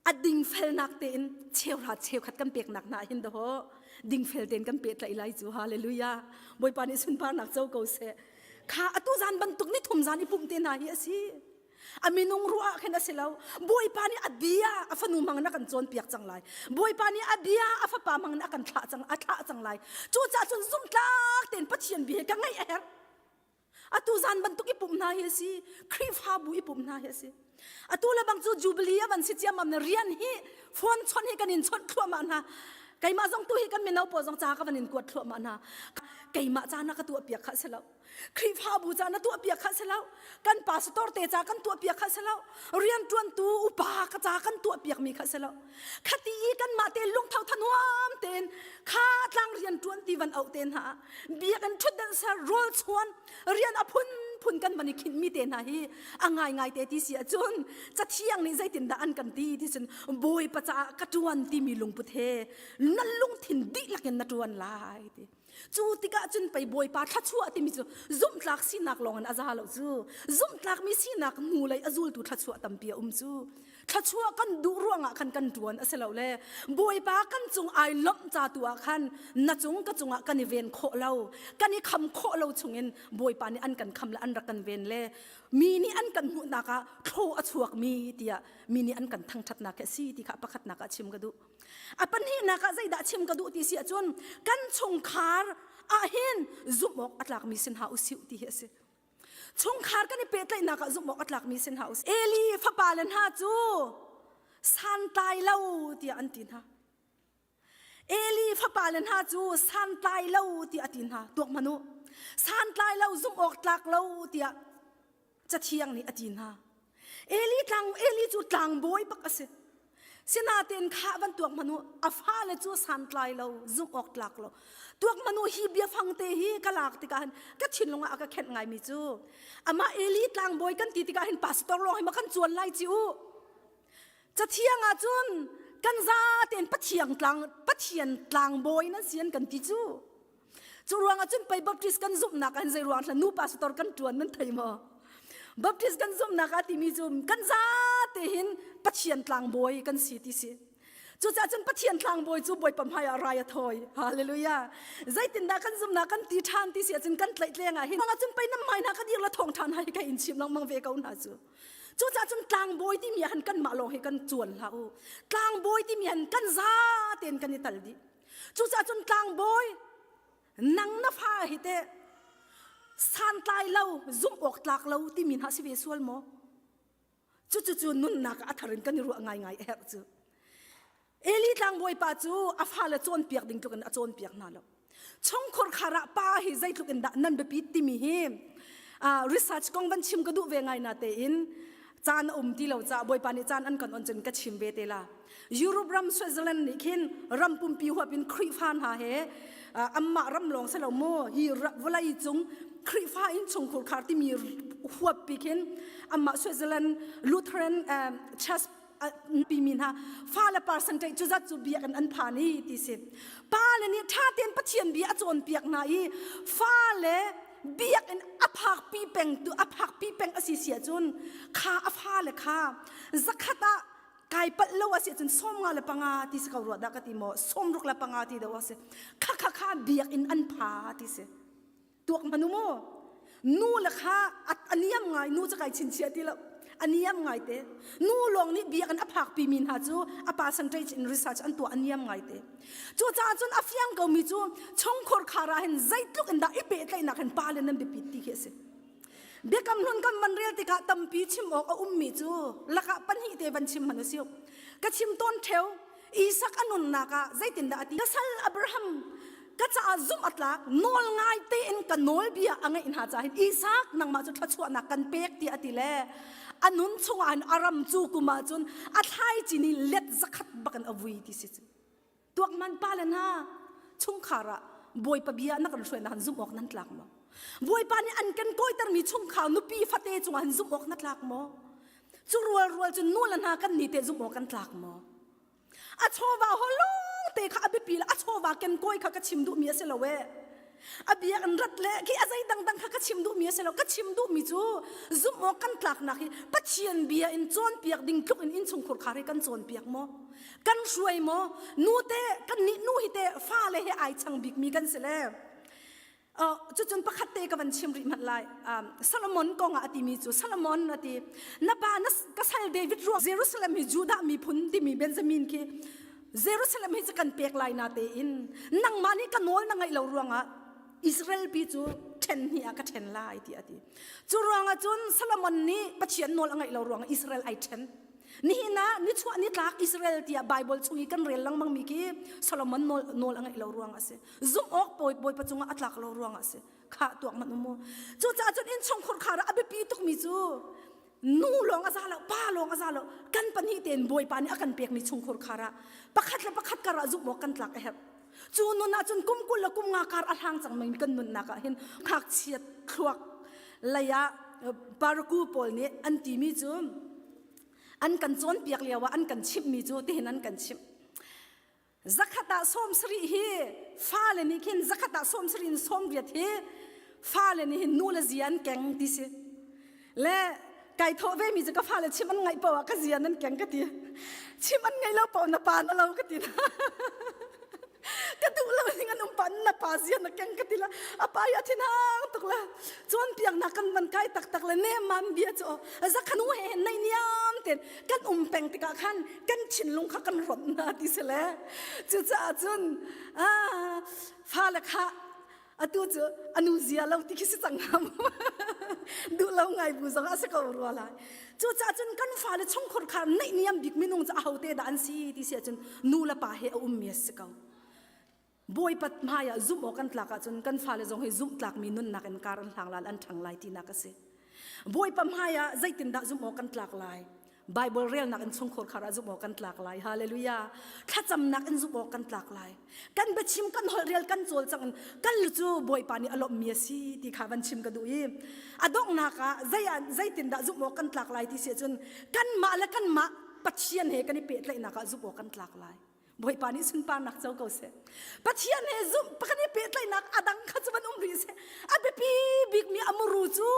a dingfelnak tein cheuhra cheukhat kan peknak hna hin daw dingfel tein kan pehtlaih lai cu hallelujah Bawipa nih sunparnak co ko seh kha atu zan bantuk ni thum zan i pumh te hna hi a si A minung ruah ah khin a si lo. Bawipa nih a bia a fanu hmang in a kan cawnpiak cang lai. Bawipa nih a bia a fapa hmang in a kan thlah cang a thlah cang lai. Cucaah cun zumhtlak tein Pathian bia hi ka ngaih a herh. Atu zan bantuk i pumh hna hi a si. Khrihfabu i pumh hna hi a si. Atu le bang cu Jubilee a van si ciammam na rian hi phone chawnh hi kan in chawnh thluahmah hna. Keimah zong tu hi kan mino pawl zong ca ka van in kuat thluahmah hna. Keimah ca na ka tuah piak kha si lo. Khrihfabu ca na tuahpiak kha si lo kan pastor te ca kan tuahpiak kha si lo rianṭuantu upa ka ca kan tuahpiak mi kha si lo khati i kanmah te lungtho thanuam tein kha tlang rianṭuan ti van auh te hna biakinn ṭhutdan ser rawl chuan rian a phunphun kan van i khinh mi te hna hi a ngaingai te ti si ahcun cathiang nih zeitindah an kan ti ti cun bawipa caah ka ṭuan timi lungput he na lungthin dihlak in na ṭuan lai ti Cu tikah cun pei Bawipa thluachuah timi cu zumhtlak sinak lawngin a za lo cu. Zumhtlakmi sinak hnulei a zultu thluachuah tampi a um cu. Thluachuah kan duh ruangah khan kan ṭuan a si lo le Bawipa kan cung ai lawmh ca tu ah khan na cung ka cungah kan i ven khawh lo, kan i kham khawh lo chungin Bawipa nih an kan kham le an rak kan ven le mi nih an kan hmuhnak ah thlaw a chuakmi tiah mi nih an kan thangṭhatnak hi a si ti kha pakhatnak ah chim ka duh. A pahnihnak ah zeidah chim ka duh ti si ahcun kan chungkhar ah hin zumh awk a tlakmi sin hna usih ti hi a si. Chungkhar kan i pehtlaihnak ah zumh awk a tlakmi sin hna usih. Eli fapale hna cu santlai lo tiah an ti hna. Eli fapale hna cu santlai lo tiah a ti hna. Tuak hmanh u. Santlai lo zumh awk tlak lo tiah Cathiang nih a ti hna. Eli tlang Eli cu tlangbawi bak a si. Sinain kha van tuak hmanh u, a fale cu santlai lo, zumh awk tlak lo. Tuak hmanh u hi biafang te hi ka lak tikah hin ka thinlung ah a ka khenh ngaimi cu amah Eli tlangbawi kan ti tikah hin pastor lawng hi ma kan cuan lai ci u. Cathiang ah cun kan zatein Pathian tlang Pathian tlangbawi nan si an kan ti cu. Cu ruangah cun pei Baptist kan zumhnak ah zei ruang hlan nu pastor kan ṭuan nan thei maw? Baptist kan zumhnak ah timi cu kan zate hin Pathian tlangbawi kan si ti si. Cucaah cun Pathian tlangbawi cu Bawipa hmai ah rai a thawi. Hallelujah. Zeitindah kan zumhnak kan ti ṭhan ti si ahcun kan tlaihtleng ah hin cun pei nan hmai hna ka dir la thawng ṭhan hai ka in chim lengmang ve ko hna cu. Cucaah cun tlangbawi timi ah hin kanmah lawng hi kan cuan hlah u. Tlangbawi timi han kan zatein kan i tal dih. Cucaah cun tlangbawi nang na fa hi teh santlai lo zumh awk tlak lo timi hna si ve sual maw? Cucu nunnak ah a thar in kan i ruah ngaingai a herh cu. Eli tlangbawi pa cu a fale cawnpiak ding tluk in a cawnpiak hna lo. Chungkhur khar ah pa hi zeitluk in dah nan biapit timi hi research kong van chim ka duh ve ngai na tein caan a um ti lo caah Bawipa nih caan an kan on cun ka chim ve te la. Europe ram Switzerland nih khin ram pumpi huap in Khrihfa hna he anmah ram lawng si lo mu hi vawlei cung Khrihfa innchungkhur khar timi huap pi khin anmah Switzerland Lutheran Church pimi hna fale percentage cu zat cu biakinn an phan i ti si pale nih ṭha tein Pathian bia a cawnpiak hna i fale biakinn a phakpi peng tu a phakpi peng a si si ahcun kha a fale kha zakhat ah kai palh lo a si ahcun 55 ti si ko rua dah ka ti maw 65 ti do a si kha kha kha biakinn an pha ti si tuak hmanu mu nu le kha a niam ngai nu cu kai chinchiah ti lo a niam ngai te nu lawng nih biakinn a phak pi mi hna cu a percentage in research an tuah a niam ngai te cucaah cun a fiang ko mi cu chungkhur khar ah hin zeitluk in dah i pehtlaihnak hin pa le nan biapit ti khi a si Biakam hlun kan van rel tikah tampi chim awk a ummi cu lakah pahnih te van chim hmanh usih. Ka chim tawn ṭheo Isak a nunnak ah zeitindah a ti? Ka sal Abraham ka caah zumh a tlak nawl ngai tein ka nawlbia a ngeih hna caah hin Isak nangmah cu thluachuahnak kan pek tiah a ti le a nun chungah hin a ram cu kum ah cun a thlaici nih let zakhat bakin a vui ti si cu. Tuakman pa le hna chungkhar ah Bawipa bia na kan hruai na han zumh awk nan tlak maw? Bawipa nih an kan kawitermi chungkhar nupi fate cungah han zumh awk na tlak maw? Cu rual rual cu nu le hna kan ni te zumh awk kan tlak maw? A chawva holong te kha a biapi le a chawva ken kawi kha ka chim duhmi a si lo e. A bia an rat le khi a zei dangdang kha ka chim duhmi a si lo. Ka chim duhmi cu zumh awk kan tlaknak hi Pathian bia in cawnpiak ding tluk in innchungkhur khar hi kan cawnpiak maw? Kan hruai maw? Nu te kan nih nu hi te fale he ai chang bikmi kan si le. Uh, cucun pakhat te ka van chim rih hmanh lai. Um, Solomon kong ah a timi cu Solomon a ti na pa na ka sal David ruang Jerusalem hi Judah miphun timi Benjamin khi Jerusalem hi cu kan pek lai na tein nangmah nih ka nawl na ngaih lo ruangah Israel pi cu ṭhen hnih ah ka ṭhen lai ti a ti. Cu ruangah cun Solomon nih Pathian nawl a ngaih lo ruangah Israel ai ṭhen. Nihin ah nichuah nitlak Israel tiah Bible chung i kan rel lengmang mi khi Solomon nawl, nawl a ngaih lo ruangah a si. Zumh awk Bawipa cungah a tlak lo ruangah a si. Khah tuak manh u mu. Cucaah cun innchungkhur khar ah a biapi tukmi cu nu lawng a za lo pa lawng a za lo kan pahnih tein bawipa nih a kan pekmi chungkhur khar ah pakhat le pakhat kar ah zumh awk kan tlak a herh cu nun ah cun kum 20 le kum nga kar a hlang cangmi kan nunnak ah hin ngakchiat thluak lei ah paraku pawl nih an timi cu an kan cawnpiak lio ah an kan chimhmi cu tihin an kan chimh Zakhat ah 70 hi fale nih khin zakhat ah 70 in 80 hi fale nih hin nu le zia an keng ti si. Le Kai thawh ve mi cu ka fale chim an ngaih paoh ah ka zia nan keng ka ti. Chim an ngaih lo paoh na pa na lo ka ti. Ka duh lo ning an um pa na pa zia na keng ka ti la. A pa ya thin hang tuk la. Cawn piak nak kan van kai taktak le ne man bia cu zakhanu he nei niam ten kan um peng tikah khan kan thinlung kha kan rom na ti se le. Cucaah cun ah fale kha atu cu anu zia lo ti khi si cang hnga mu duh lo ngai bu zong a si ko rua lai cucaah cun kan fale chungkhur kha neih niam bik minung cu ahote dah an si ti si ahcun nu le pa he a ummi a si ko bawipa hmai ah zumh awk kan tlak ahcun kan fale zong hi zumh tlakmi nunnak in kar an hlang lai an ṭhang lai tinak a si Bawipa hmai ah zeitindah zumh awk kan tlak lai? Bible relnak in chungkhur khar ah zumh awk kan tlak lai. Hallelujah. Thlacamnak in zumh awk kan tlak lai. Kan biachim kan holh rel kan cawl cang in kan lu cu Bawipa nih a lawmhmi a si ti kha van chim ka duh i a donghnak ah zei ah zeitindah zumh awk kan tlak lai ti si ahcun kanmah le kanmah Pathian he kan i pehtlaihnak ah zumh awk kan tlak lai. Bawipa nih sunparnak co ko seh. Pathian he zumh kan i pehtlaihnak a dang kha cu van um rih seh. A biapi bikmi a muru cu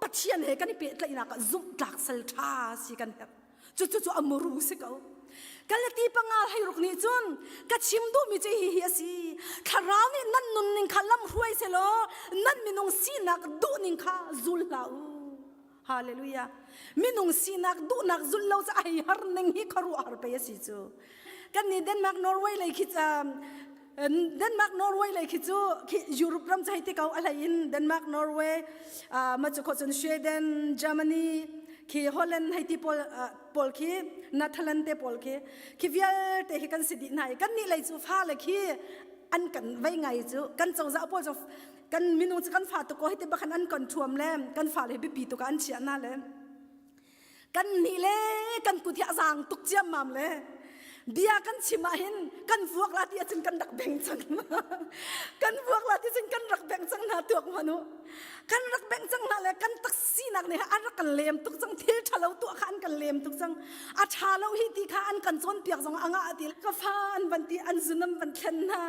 Pathian he kan i pehtlaihnak ah zumh tlak sal ṭha si kan herh. Cu cu cu a muru si ko. Galati panga hleiruk nih cun ka chim duhmi cu hi hi a si. Thlarau nih nan nunning kha lam hruai selaw nan minung sinak duhning kha zul hlah u. Hallelujah. Minung sinak duhnak zulh lo cu ai har ning hi khuaruah har pei a si cu. Kan nih Denmark Norway lei khi Denmark Norway lei khi cu khi Europe ram cu hei ti ko a hlei in Denmark Norway ma cu kho cun Sweden Germany khi Holland hei ti pawl pawl khi Netherlands te pawl khi khi vialte khi kan si dih hna i kan nih lei cu fale khi an kan vei ngai cu kan cozah pawl cu kan minung cu kan fa tuk ko hiti bakhan an kan thuam le kan fale biapi tuk ah an chiah na le kan nih le kan kut hi a zaang tuk ciammam le bia kan chim ah hin kan vuak la ti ahcun kan rak beng cang kan vuak la ti cun kan rak beng cang hna tuak hmanu kan rak beng cang hna le kan taksinak nih an rak kan lem tuk cang thil ṭhalo tuah kha an kan lem tuk cang a ṭha lo hi ti kha an kan cawnpiak zong a ngah ti ka fa an van ti an zun an van thlen hna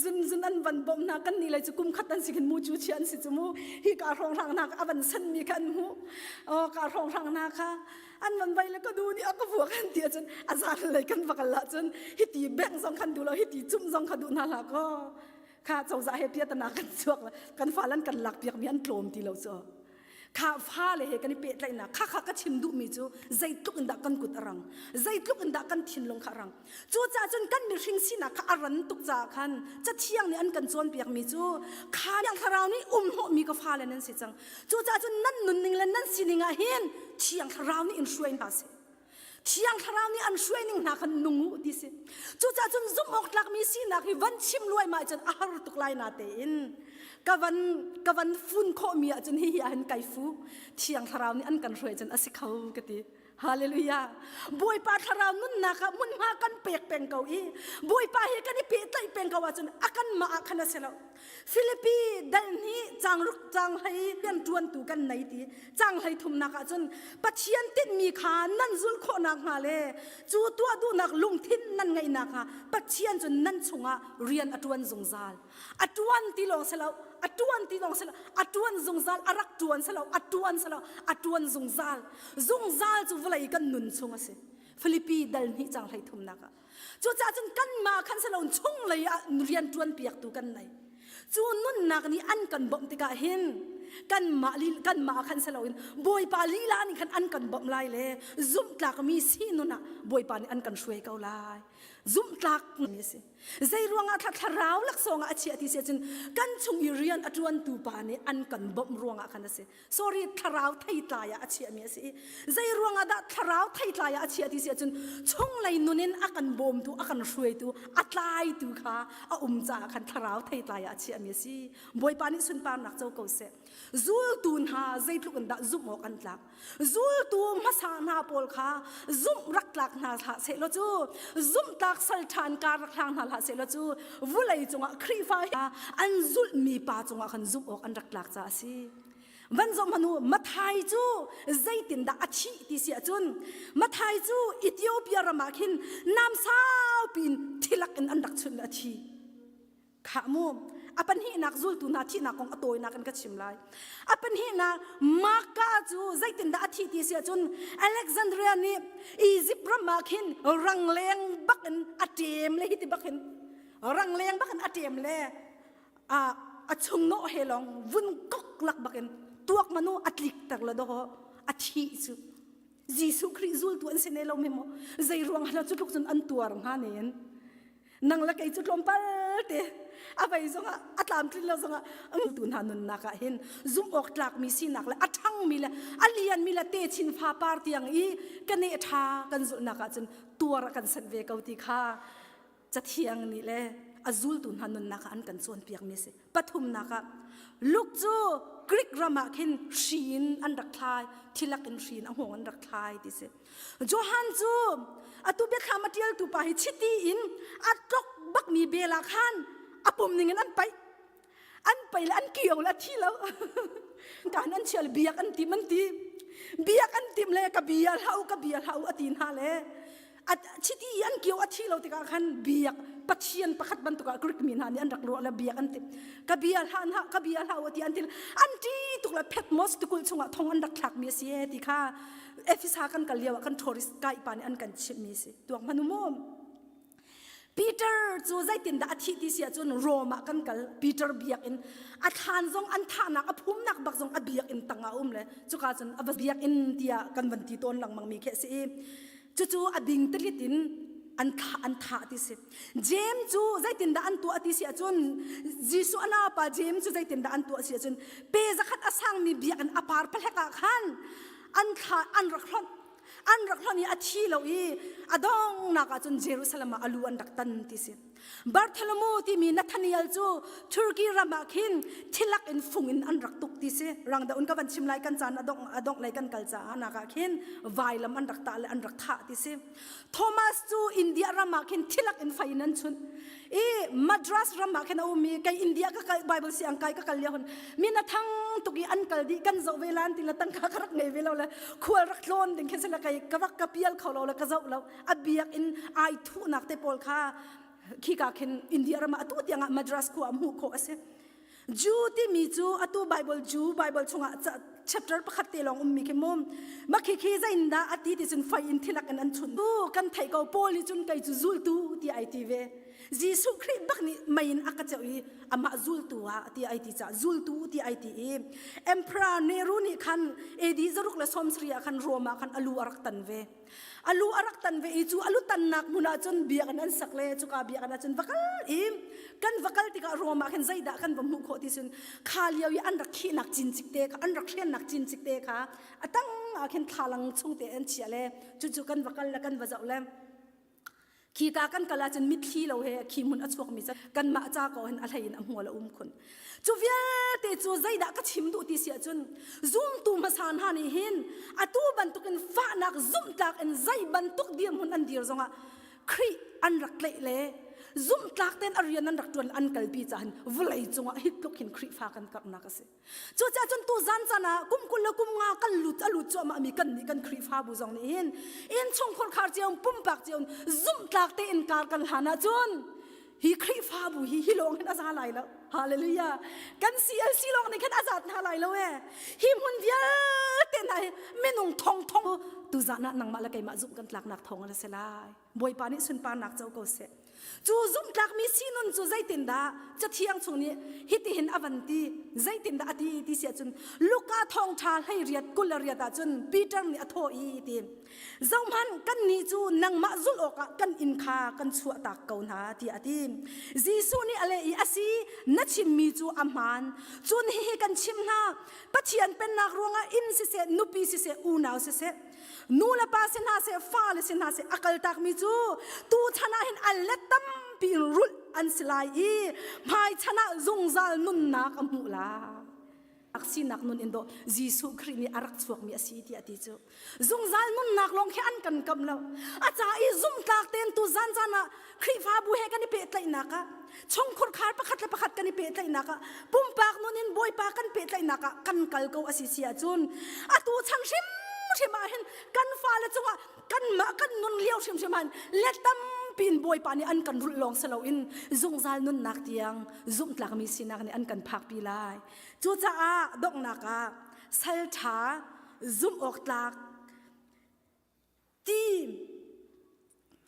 zun zun an van bawmh hna kan nih lei cu kum khat an si khin mu cu chi an si cu mu hi ka hrawng hrang hna a van san mi kha an hmuh oh ka hrawng hrang hna kha an van vai le ka du nih a ka vuak an ti ahcun a zan lei kan va kal ahcun hiti beng zong khan duh lo hiti cum zong kha duh hna hlah kaw kha cozah he piatana kan chuak kan fa lan kan lak piak mi an tlawm ti lo cu kha fale he kan i pehtlaihnak kha kha ka chim duhmi cu zeitluk in dah kan kut a rang zeitluk in dah kan thinlung kha a rang cucaah cun kan mihring sinak kha a ran tuk caah khan cathiang nih an kan cawnpiakmi cu kha thlarau nih um hnawhmi ka fale nan si cang cucaah cun nan nunning le nan sining ah hin thiang thlarau nih in hruai hna seh Thiang Thlarau nih an hruai ning hna khan nung u ti si. Cucaah cun zumh awk tlakmi sinak hi van chim luaimai cun a har tuk lai na tein ka van ka van fun khawhmi ahcun hihi ah hin kai fu. Thiang Thlarau nih an kan hruai cun a si kho ka ti. Hallelujah. Bawipa Thlarau nunnak ah hmunhma kan pek peng ko i Bawipa he kan i pehtlaih peng ko ahcun a kan mah ah khan a si lo. Filipi dal hnih cang ruk cang hlei rianṭuantu kan nei ti cang hlei thumnak ah cun Pathian tinhmi kha nan zulh khawh nakhnga le cu tuah duhnak lungthin nan ngeih nakhnga Pathian cu nan chungah rian a ṭuan zungzal. A ṭuan ti lawng si lo, a ṭuan ti lawng si lo, a ṭuan zungzal, a rak ṭuan si lo, a ṭuan si lo, a ṭuan zungzal. Zungzal cu vawlei kan nun chung a si. Filipi dal hnih cang hlei thumnak ah. Cucaah cun kanmah khan si loin chunglei ah rian ṭuanpiaktu kan nei. Cu nunnak nih an kan bawmh tikah hin kanmah kanmah khan si loin Bawipa lila nih khan an kan bawmh lai le zumhtlakmi si nun ah Bawipa nih an kan hruai ko lai. Zumhtlak mi a si. Zei ruangah thlarau laksawng ah a chiah ti si ahcun kan chung i rian a ṭuantu pa nih an kan bawmh ruangah khan a si. Sorry thlarau theitlai ah a chiahmi a si i zei ruangah dah thlarau theitlai ah a chiah ti si ahcun chunglei nun in a kan bawmtu a kan hruaitu a tlaitu kha a um caah khan thlarau theitlai ah a chiahmi a si Bawipa nih sunparnak co ko seh zultu hna zeitluk in dah zumh awk an tlak zultu hmasa hna pawl kha zumh rak tlak hna hlah seh law cu zumh tlak sal ṭhan kar rak hlang hna hlah seh law cu vulei cungah Khrihfa an zulhmi pa cungah khan zumh awk an rak tlak caah a si Van zoh hmanh u, Mathai cu zeitindah a thih ti si ahcun Mathai cu Ethiopia ram ah khin nam saupi in thilak in an rak chunh a thi. Khah mu. A pahnihnak zultu hna thihnak kong a tawinak in ka chim lai. A pahnihnak Marka cu zeitindah a thih ti si ahcun Alexandria nih Egypt ram ah khin rangleng bak in a ṭem le hiti bak hin rangleng bak in a ṭem le a chungnawh he lawng vun kok lak bak in tuak manu a tlikter le dawh a thih cu Jesuh Khrih zultu an si ne lo mi maw zei ruang ah cu tluk cun an tuar hnga nen nang le kei cu tlawmpal te a vei zongah a tlamtlin lo zongah tu hna nunnak ah hin zumh awk tlakmi sinak le a ṭhangmi le a lianmi le techin fa par tiang i ka ne ṭha kan zulhnak ah cun tuar a kan sanh ve ko ti kha cathiang nih le a zultu hna nunnak ah an kan cawnpiakmi a si. Pathumnak ah Luke cu Greek ram ah khin hri in an rak thlai, thilak in hri in a hngawng an rak thlai ti si. Johan cu atu biathlam a ṭialtu pa hi chiti in a tlok bakmi bel ah khan a pum ning in an paih. An paih le an kio le a thi lo. Kan an chial biak an tim an ti. Biak an tim le ka bia hlah u ka bia hlah u a ti hna le chiti an kio a thi lo tikah khan biak pathian pakhat bantuk ah Greek mi hna nih an rak ruah le biak an timh ka bia hlah hna ka bia hlah u ti an ti an ṭi tuk le Patmos tikulh chungah thong an rak thlak mi a si e ti kha Efesa kan kal lio ah kan tourist guide pa nih an kan chimh mi a si tuak hmanu mu Peter cu zeitindah a thih ti si ahcun Rome ah kan kal Peter biakinn a thlan zong an thahnak a phumnak bak zong a biakinn tang ah a um le cuka cun a va biakinn tiah kan van ti tawn lengmang mi khi a si i cucu a ding telit in an thah an thah ti si James cu zeitindah an tuah ti si ahcun Jesuh a naupa James cu zeitindah an tuah si ahcun pe zakhat a sangmi biakinn a par pahlek ah khan an thla an rak hlonh an rak hlonh i a thi lo i a donghnak ah cun Jerusalem ah a lu an rak tan ti si Bartholomew timi Nathaniel cu Turkey ram ah khin thilak in fung in an rak tuk ti si rang da un ka van chim lai kan caan a dongh a dongh lei kan kal caah nak ah khin vailam an rak tah le an rak thah ti si Thomas cu India ram ah khin thilak in fei in an chunh i Madras ram ah khin a um i kei India ka kal Bible siang kai ka kal lio hun mi na thang tuk i an kal dih kan zoh ve lan ti la tangka ka rak ngei ve lo le khual rak tlawn ding khin sila kai ka rak ka pial kho lo le ka zoh lo a biakinn ai thuhnak te pawl kha khika khin India ram ah atu tiangah Madras khua ah hmuh khawh a si. Jew timi cu atu Bible Jew Bible chungah chapter pakhat te lawng ummi khi mum makhi khi zeindah a ti ti cun fei in thilak in an chun tu kan theih ko Paul nih cun kei cu zultu ti ai ti ve Jesuh Khrih bak nih mei in a ka ceuh i amah zultu ah ti ai ti caah zultu ti ai ti i Emperor Nero nih khan AD zaruk le sawmsarih ah khan Rome ah khan a lu a rak tan ve a lu a rak tan ve i cu a lu tannak hmun ah cun biakinn an sak le cuka biakinn ah cun va kal i kan va kal tikah Rome ah khin zeidah kan va hmuh khawh ti cun kha lio i an rak khihnak cincik te kha an rak hriannak cincik te kha a tang ah khin thlalang chung te an chiah le cucu kan va kal le kan va zoh le Khika kan kal ahcun mitthli lo he khi hmun a chuakmi cu kanmah ca ko hin a hlei in a hmual a um khun. Cu vialte cu zeidah ka chim duh ti si ahcun zumtu hmasa hna nih hin atu bantukin fahnak zumhtlak in zei bantuk dirhmun an dir zongah Khrih an rak tlaih le zumhtlak tein a rian an rak ṭuan an kalpi caah hin vawlei cungah hi tluk hin Khrihfa kan karhnak a si. Cucaah cun tu zan caan ah kum 20 le kum nga kan lut a lut cuahmah mi kan nih kan Khrihfabu zong nih hin innchungkhar khar cio pumpak cio zumhtlak tein kar kan hlan ahcun hi Khrihfabu hi hi lawng hin a za lai lo. Hallelujah. Kan CLC lawng nih khan a zat hna lai lo e. Hi hmun vialte hna hi minung thong thong tu zan ah nangmah le keimah zumh kan tlaknak thawng a si lai. Bawipa nih sunparnak co ko seh. Cu zumhtlakmi sinun cu zeitindah Cathiang chung nih hitihin a van ti, zeitindah a ti ti si ahcun Luka thawngṭha 18 28 ahcun Peter nih a thawh i ti Zohhmanh kannih cu nangmah zulh awkah kan inn kha kan chuahtak ko hna tiah a ti. Jesuh nih a leh i a si na chimmi cu a hmaan. Cun hihi kan chim hna Pathian pennak ruangah inn siseh nupi siseh unau siseh nu le pa si hna seh fale si hna seh a kaltakmi cu tu chan ah hin a let tampi in rulh an si lai i hmai chan ah zungzal nunnak a hmuh lai sinak nun in dawh Jesuh Khrih nih a rak chuakmi a si tiah ti cu zungzal nunnak lawng khi an kan kam lo a ca i zumtlak tein tu zan zan ah Khrihfabu he kan i pehtlaihnak ah chungkhur khar pakhat le pakhat kan i pehtlaihnak ah pumpak nun in Bawipa kan pehtlaihnak ah kan kal ko a si si ahcun atu chan hrimhrim ah hin kan fale cungah kanmah kan nun lio hrimhrim ah let tampi. Tampi in Bawipa nih an kan rulh lawng si loin zungzal nunnak tiang zumhtlakmi sinak nih an kan phakpi lai. Cucaah donghnak ah sal ṭha zumh awk tlak ti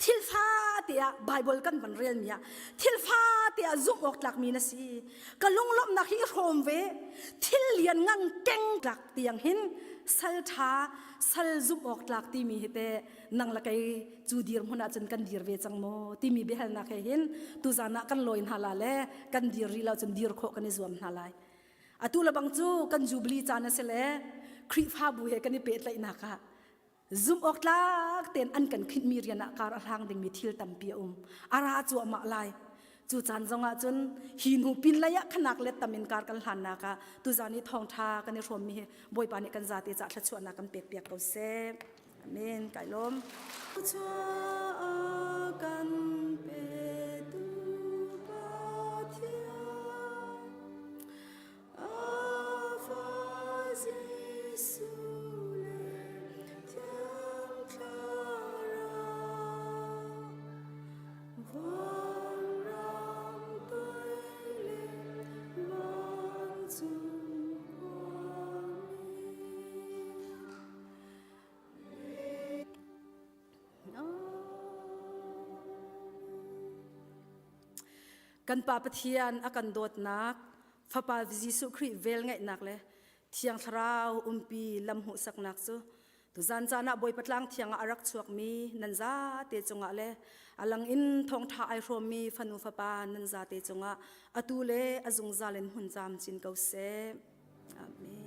thil fate ah Bible kan van relmi ah thil fate ah zumh awk tlakmi na si. Ka lunglawmhnak hi i hrawm ve. Thil lian ngang keng tlak tiang hin sal ṭha sal zumh awk tlak timi hi teh nang le kei cu dirhmun ah cun kan dir ve cang maw timi biahalnak he hin tuzan ah kan lawi hna la le kan dir rih lo cun dir khawh kan i zuam hna lai. Atu le bang cu kan jubilee caan a si le Khrihfabu he kan i pehtlaihnak ah zumh awk tlak tein an kan khinhmi rian ah kar a hlang dingmi thil tampi a um. A ra cuahmah lai. Cu caan zong ah cun hi hnu pin lei ah khanak let tam in kar kan hlannak ah tuzan i thawngṭha kan i hrawmmi hi Bawipa nih kan zate cah thluachuahnak kan pek piak ko seh. Amen. Kai lawm. Kan petu Pathian A fa Jesuh le Thiang Thlarau vanram toi le vancung khuami. Kan Pa Pathian a kan dawtnak, Fapa Jesuh Khrih velngeihnak le Thiang Thlarau umpi lam hmuhsaknak cu tuzan caan ah Bawipa tlang thiang ah a rak chuakmi nan zate cungah le a lang in thawngṭha ai hrawmmi fanu fapa nan zate cungah atu le a zungzal in hmun camcin ko seh. Amen.